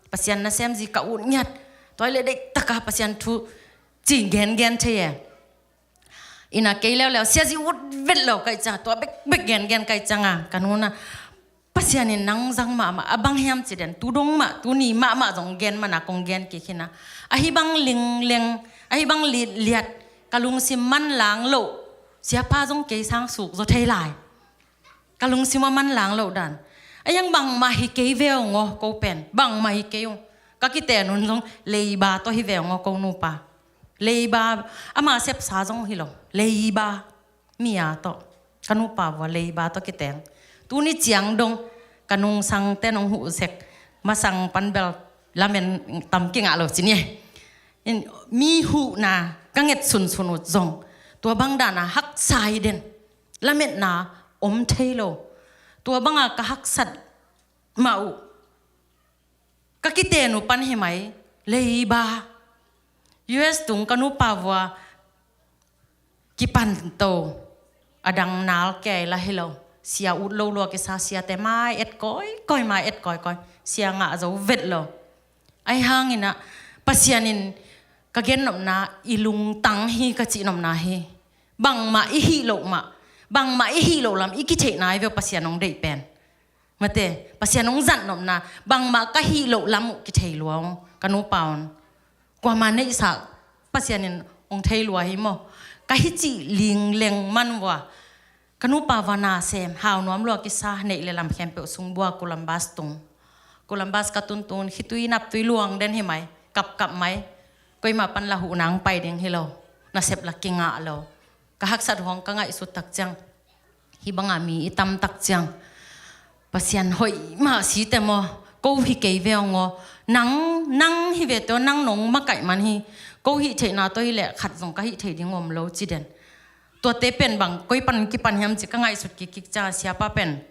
Pasian nasem zi ka ut ngiat. Tua ahih leh deihtak a Pasian thu ci gengen thei e. In a, kei leuleu siazi ut vet lo ka hih ciang, tua bekbek gengen ka hih ciangah ka nu in a, Pasian in nang zang mahmah, a bang hiam ci den, tu dong mah, tuni mahmah zong gen man a kong gen kik hi in a, ahi bang lingleng, ahi bang litliat, ka lungsim manlang loh siapa zong kei sang suk zaw thei lai. Ka lungsim a manlang loh dan. A yang bangmah hi kei ve ung aw, ko pen bangmah hi kei ung. Ka kiten un zong leiba tawh hi ve ung aw, ko nupa. Leiba, ama sepsa zong hi lo, leiba. Mi a tawh, ka nupa vua leiba tawh kiteng. Tuni ciang dong ka nungsangte in hong huh sek, masang pan bel lamen tam kingah lo ci ni. In, mi huhna ka nget sunsun uh zong tua bang dan a haksa hi den, lametna om thei lo. Tua banga ka haksat mah uh, ka kiten uh pan hi mai, leiba. U S tung ka nupa vua kipan to, a dang nal kei la hi lo. Sia ut lo lua kisa, siate mai et kawikawi, mai et kawikawi. Sia ngah zo vet lo. Ahi hangin ah Pasian in ka gennopna i lungtang hi ka cihnopna hi. Bangmah i hih loh mah, bangmah i hih loh lam i kitheih nai ve uh Pasian hong deih pen. Mate, Pasian hong zatnopna, bangmah ka hih loh lam uh kithei lua ung, ka nupa un. Kuamah neihsa Pasian in hong thei lua hi maw. Ka hi cih lingleng man vua. Ka nupa va na sem, hau nuam lua kisa, neih le lam khempeuh sung bua, Columbus tung. Columbus ka tuntun, khitui naptui luang den hi mai, kapkap mai. Koimah pan la huh nang pai ding hi lo, nasep la kingah lo. Ka haksat hong ka ngaihsut tak ciang, hih banga mi i tam tak ciang, Pasian hoih mah si te maw, ko hi kei ve ong aw, nang, nang hi ve te aw, nang nong makaih man hi, ko hih theihna tawh hi leh khat zong ka hih thei ding om lo ci den. Tuate pen bang koi pan kipan hiam ci ka ngaihsut kikkik ciang a siapa pen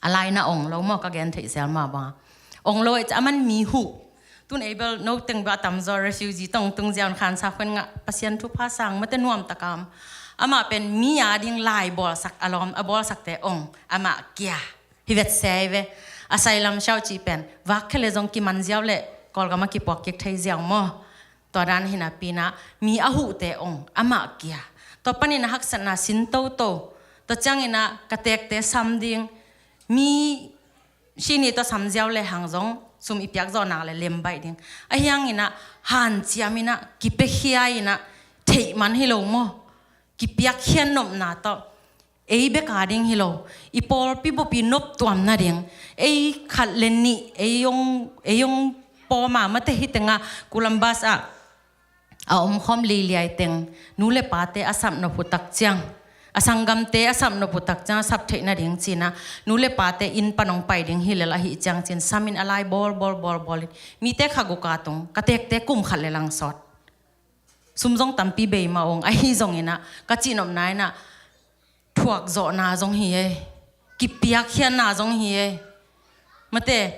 a lai na ong lo maw, ka gen theih zel mah banga ong lo, a man mi huh. Tun ei bel no teng bel a tamzaw refugee tong tung ziau in khansa khuen ngah, Pasian thupha sang mate, nuam takam. Amah pen mi a ding lai bawlsak a lawm, a bawlsakte ong, amah kia hi vet se ve. A sailam siau cih pen vak khe le zong kiman ziau le Kawlgam a kipuak kik thei ziau maw. Tua dan hi napi in ah mi a huhte ong, amah kia. Tua panin a haksatna sin toto. Tua ciangin ah ka tekte sam ding, mi sini tawh sam ziau le hang zong sum i piak zawh nak le lem baih ding. Ahi hangin ah hanciam in ah, kipiakhia in ah, theih man hi lo maw, kipiakkhiat nopna tawh. Ei bek a ding hi lo, i pawlpi bup i noptuam nading, ei khat le nih ei ong, ei ong pawm a mate, hih tengah Columbus ah a omkhawm liliai teng nu le pate a sap nop uh tak ciang, a sanggamte a sap nop uh tak ciang a sap theih nading ci in ah nu le pate inn pan ong pai ding hi lel ahih ciang ci in sam in a lai bawl bawl bawl bawl in, mite kha guk a tung, ka tekte kum khat le lang sawt. Sum zong tampi bei mah ong, ahi zongin ah ka cihnopna in ah thuak zawhna zong hi ei, kipiakkhiatna zong hi ei. Mate,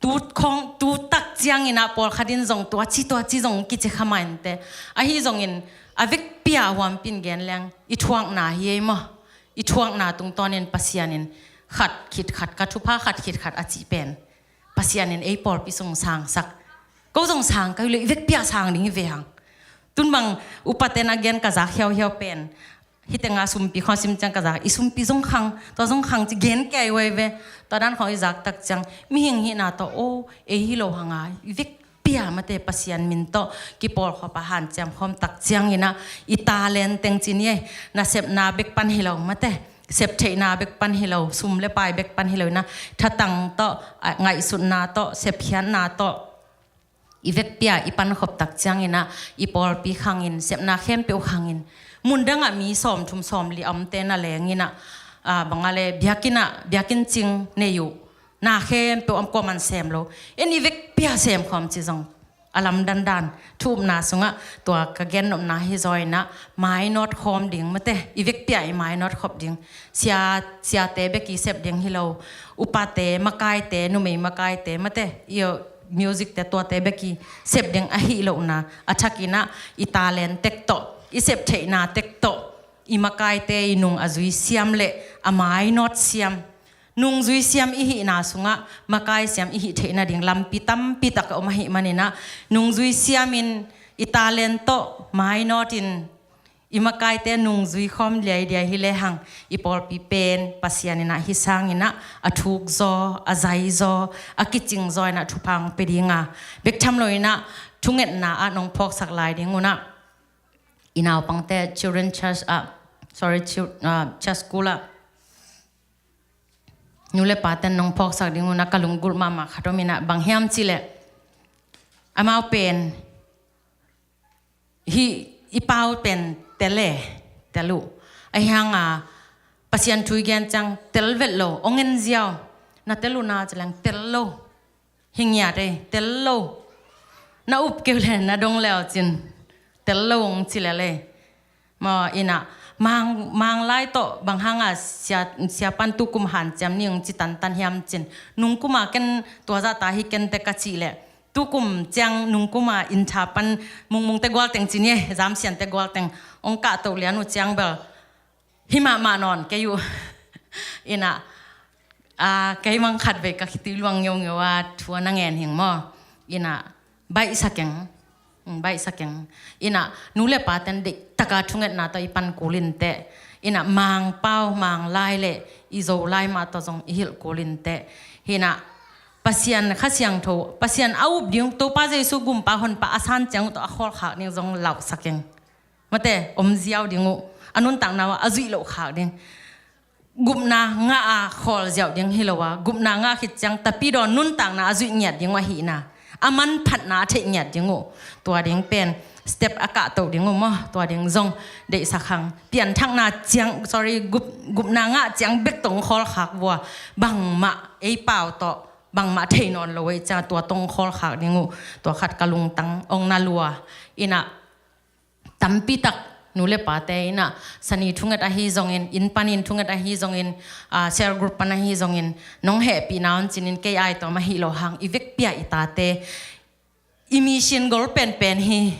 tu khong, tu tak ciangin ah pawlkhat in zong tua ci, tua ci zong kici kha mah in te. Ahi zongin a vekpi a huampi in gen leng i thuakna hi ei maw. I thuakna tungtawnin Pasian in khat khit khat, ka thupha khat khit khat a cih pen Pasian in ei pawlpi sung sangsak. Ko zong sang ka hi lo, i vekpi a sang ding hi ve hang. Tun bang upate na gen ka zak hiauhiau pen, hih tengah sumpi khawng sim ciang ka zak, i sumpi zong khang, tua zong khang ci gen kei huai ve. Tua dan khawng i zak tak ciang mihing hihna tawh aw, ei hi lo hang a, i vekpi a mate Pasian min tawh kipawlkhop a hanciam khawm tak ciangin ah i talent teng ci ni ei, nasepna bek pan hi lo mate, septheihna bek pan hi lo, sum le pai bek pan hi lo in ah thatang tawh, a, ngaihsutna tawh, sepkhiatna tawh i vekpi a i pankhop tak ciangin ah i pawlpi khangin, sepna khempeuh khangin, mun dangah mi sawmthum sawmli a omte na lengin ah, a, bang a le biakinn ah, biakinn cing nei uh, na khempeuh om, kuaman sem lo. En i vekpi a sem khawm ci zong a lamdang dan. Thu upna sungah tua ka gennopna hi zaw in ah mainawt khawm ding mate, i vekpi a i mainawt khop ding. Sia, siate bek i sep ding hi lo, upate, makaite, numei makaite mate, i music te, tuate bek i sep ding ahi lohna, a thakin ah i talent tek tawh, i septheihna tek tawh i makaite i nung a zui siam le a mainawt siam. Nungzui siam i hihna sungah makai siam i hih theih nading lampi tampi tak a om ahih manin ah, nungzui siamin i talent tawh mainawtin i makaite nungzui khawm liailiai hi lehang, i pawlpi pen Pasian in ah hih sangin ah a thuk zaw, a zai zaw, a kicing zaw in ah thupha hong pia ding a, bek tham lo in ah thungetna ah nong phawksak lai ding un ah, i naupangte Children Church ah, sorry, chil-, ah, Church School ah nu le paten nong phawksak ding un ah ka lunggulh mahmah khat om in ah, bang hiam cih leh amau pen, hih i pau pen tel e, tel uh. Ahi hang a Pasian thu i gen ciang tel vet lo, ong en ziau, na tel uh na ci leng tel lo. Hi ngiat ei, tel lo. Na up kei uh le na dong le uh cin, tel lo ong ci lel ei. Maw, in ah, Mang, Mang lai tawh bang hang a sia, siapan tukum hanciam ni ong ci tantan hiam cin. Nungkum a ken tua zah ta hi ken te ka cih leh, tukum ciang nungkum a inn tha pan Mungmung te gual teng ci ni, Zamsian te gual teng ong kahtoh lian uh ciang bel, hi mahmah nawn kei uh. In ah, a, kei mang khatvei ka khitui luang ngeungeu a thu a na ngen hing maw. Ina baihsa keng, mm, baihsa keng. Ina nu le paten deihtaka thungetna tawh i pan kul inteh. Ina Mangpau, Manglai le i Zolai mah tawh zong i hilh kul inteh. Ina Pasian Kha Siangtho, Pasian a up ding, Topa Jesu gumpa honpa a san ciang uh tawh a khawlkhak ding zong lauhsa keng. Mate, om ziau ding uh, a nuntakna uh a zuih loh khak ding. Gupna ngah a khawl ziau ding hi lo a, gupna ngah khit ciang tapidaw nuntakna a zuih ngiat ding uh ahihna, a manphatna a theih ngiat ding uh. Tua ding pen step a kahtoh ding uh maw, tua ding zong deihsak hang. Pianthakna ciang, sorry, gup, gupna ngah ciang bek tawh khawlkhak vua, bangmah ei pau tawh bangmah thei nawn lo ei ciang tua tawh khawlkhak ding uh. Tua khat ka lungtang ong na lua. Ina tampitak nu le pate ina sani thunget ahi zongin, inn panin thunget ahi zongin, ah, cell group pan ahi zongin, nong hehpihna un cinin kei ai tawm ahi lo hang i vekpi-a i tate i mission gol penpen hi.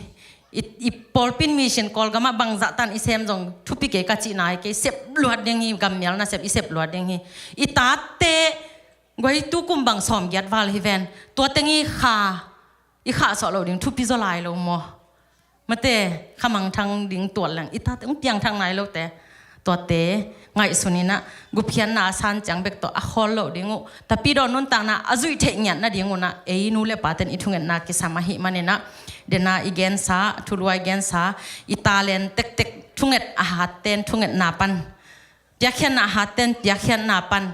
I, i pawlpin mission Kawlgamah bangzah tan i sem zong thupi kei ka cihna hi kei, sep luat ding hi, gammial nasep i sep luat ding hi. I tate guai tu kum bang sawmgiat val hi ven. Tua teng i kha, i khahsuah loh ding thupi zaw lai lo maw? Mate, kha mangthang ding tuat leng i tate ong piangthak nai lote. Tuate ngaihsun ina gupkhiatna a san ciang bek tawh a khawl loh ding uh. Tapidaw nuntakna a zuih theih ngiat nading uh na ei nu le paten i thungetna kisam ahih manina, dena i gensa, thulua i gensa, i talent tektek thunget a hatten thungetna pan, piakkhiatna a hatten piakkhiatna pan.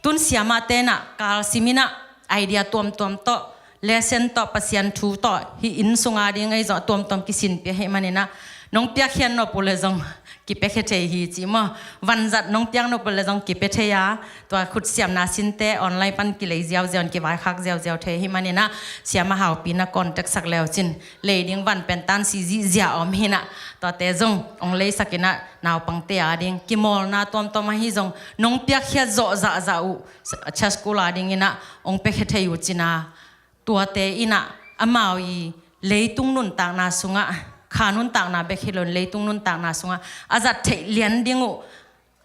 Tun siamahte ina kalsim ina idea tuamtuam tawh, lesson tawh, Pasian thu tawh, hih inn sunga ding ei zawh tuamtuam kisinpih ahih manina, nong piakkhiat nop uh le zong kipiakhia thei hi ci maw? Vanzat nong piak nop uh le zong kipia thei a, tua khutsiamna sinte online pan kilei ziauziau in kivaikhak ziauziau thei ahih manina, siamah Haupi na contact sak leu cin lei ding van pen tan si zihziah om hina, tuate zong ong leisak ina, naupangte a ding kimawlna tuamtuam ahi zong nong piakkhiat zawh zahzah uh, church school a ding ina ong piakhia thei uh cina. Tuate ina amau i leitung nuntakna sungah, kha nuntakna bek hi lo in leitung nuntakna sungah a zat theih lian ding uh,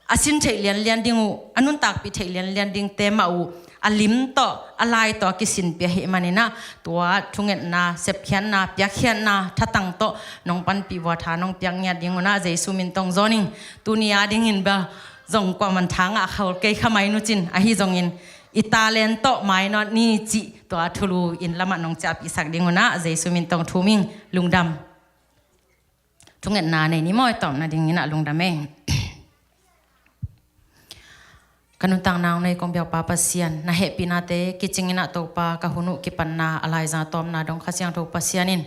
a sin theih lianlian ding uh, a nuntakpih theih lianlian dingte mah uh a lim tawh, a lai tawh a kisinpih ahih manina, tua thungetna, sepkhiatna, piakkhiatna thatang tawh nong panpih vua tha nong piak ngiat ding uh na Jesu min tawh ong zawn ing. Tuni a dingin bel zong kuaman tha ngah khol kei kha mai nu cin, ahi zongin i talent tawh mainawt ni cih tua thulu inn lamah nong ciahpihsak ding uh na Jesu min tawh ong thum ing. Lungdam. Thungetna nei ni maw, i tawpna ding ina lungdam ei. Ka nuntakna ong nei kong biak Pa Pasian, na hehpihnate kicing ina Topa, ka hun uh kipanna a laizang tawpna dong Kha Siangtho Pasian in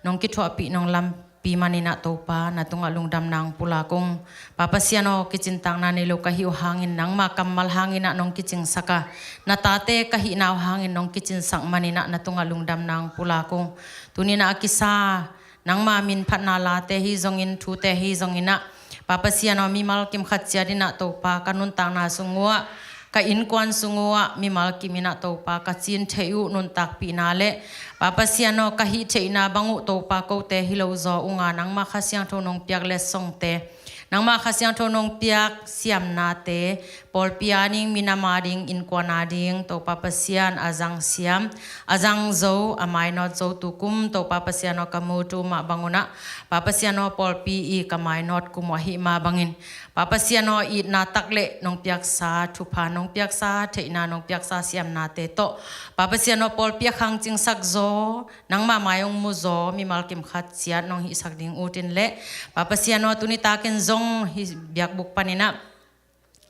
nong kithuahpih nong lampih man ina Topa, na tungah lungdamna ong pulak ung. Pa Pasian aw, kicintakna nei lo ka hih uh hangin, nangma kammal hangin ah nong kicingsak a, na tate ka hihna uh hangin nong kicinsak man ina na tungah lungdamna ong pulak ung. Tuni ina a kisa nangma minphatna late hi zongin, thute hi zongin ah, Pa Pasian aw, mimal kim khat ciat ina Topa, ka nuntakna sung uh ah, ka innkuan sung uh ah mimal kim ina Topa, ka cin theih uh nuntakpihna le Pa Pasian aw, ka hih theihna bang uh Topa, kote hi lo zaw unga nangma Kha Siangtho nong piak letsongte, nangma Kha Siangtho nong piak siamnate, pawlpi a ding, minam a ding, innkuan a ding Topa Pasian, a zang siam, a zang zo, a mainawt zo tu kum Topa Pasian aw, ka mutu mah bang un ah, Pa Pasian aw, pawlpi i ka mainawt kum uh ahih mah bangin, Pa Pasian aw, itna tak le nong piaksa thupha, nong piaksa theihna, nong piaksa siamnate tawh, Pa Pasian aw, pawlpi a khangcingsak zaw, nangma mai ong mu zaw mimal kim khat ciat nong hihsak ding utin le, Pa Pasian aw, tuni takin zong hih biakbuk panin ah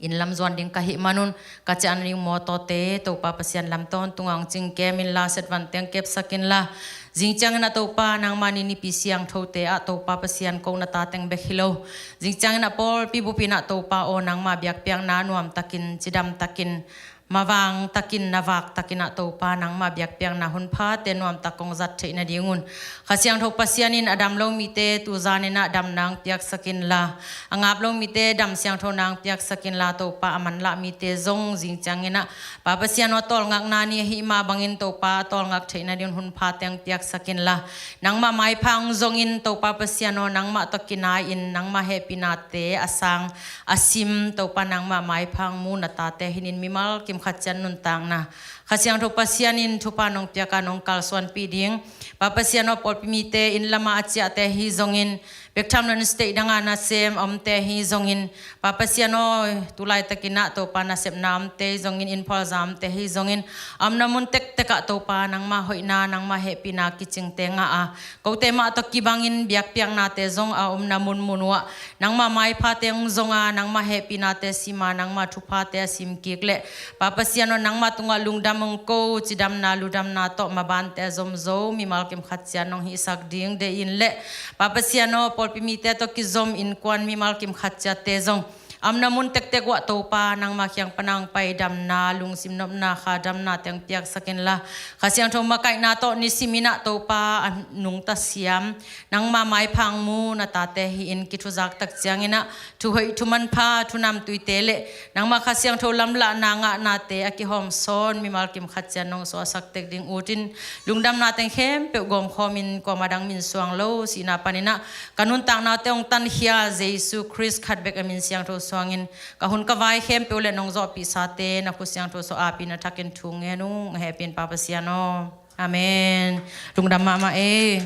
inn lam zuan ding ka hih man un, ka ciahna ding mawtawte Topa Pasian lamtawn tungah ong cingkem inla, setvan teng kepsak inla, zing ciangin ah Topa nangma ni nipi siangthote ah Topa Pasian, ko na ta teng bek hi lo, zing ciangin ah pawlpi bup ina Topa aw, nangma biakpiakna nuamtakin, cidamtakin, mavangtakin, navaktakin ah Topa nangma biakpiakna hunphate nuamtak kong zat theih nadingun, Kha Siangtho Pasian in a dam lo mite tu zanin ah damna ong piaksak inla, a ngap lo mite dam siangthona ong piaksak inla Topa, a manlah mite zong zing ciangin ah, Pa Pasian aw, tawlngakna ni ahih mah bangin Topa, tawlngak theih nading hunphate ong piaksak inla, nangma maipha ong zongin Topa Pasian aw, nangmah tawh kinai-in nangma hehpihnate a sang a sim Topa, nangma maipha ong mu na tate hi in, mimal Kim Khat Cian nuntakna. Kha Siangtho Pasian in thupha nong piak a nong kalsuanpih ding. Pa Pasian aw, pawlpi mite inn lamah a ciahte hi zongin, bek tham lo in state dangah nasem a omte hi zongin, Pa Pasian aw, tu laitakin ah Topa nasepna a omte hi zongin, inn phualzang a omte hi zongin, a omna mun tektek ah Topa nangmah hoihna, nangmah hehpihna kicingte ngah a, kote mah tawh kibangin biakpiaknate zong a omna munmun uh ah nangmah maiphate hong zong a, nangmah hehpihnate sim a, nangmah thuphate a sim kik leh, Pa Pasian aw, nangmah tungah lungdam hong ko, cidamna ludamna tawh mabante a zomzo mimal Kim Khat Cian nong hihsak ding deih in leh, Pa Pasian aw, pawlpi mite tawh kizom innkuan mimal Kim Khat Ciante zong a omna mun tektek uh ah Topa nangmah kiang pan a hong pai damna, lungsim nopna, kha damna teng piaksak inla, Kha Siangtho makaihna tawh nisim in ah Topa a nungta siam, nangmah maipha hong mu na tate hi-in, kithuzak tak ciangin ah thuhoih, thumanpha, thunamtuite leh nangmah Kha Siangtho lamlahna ngahnate a kihawm sawn mimal Kim Khat Cian nong suahsak tek ding ut in, lungdamna teng khempeuh gawmkhawm in, kuamah dang min suang lo sihna panin ah ka nuntaknate hong tankhia, Jesu Khrist khat bek a min siangtho suangin ka hun ka vai khempeuh leh nong zawhpihsate na khut siangtho suah aapihna thakin thu ngen ung, a hehpihna Pa Pasian aw. Amen. Lungdam mahmah ei.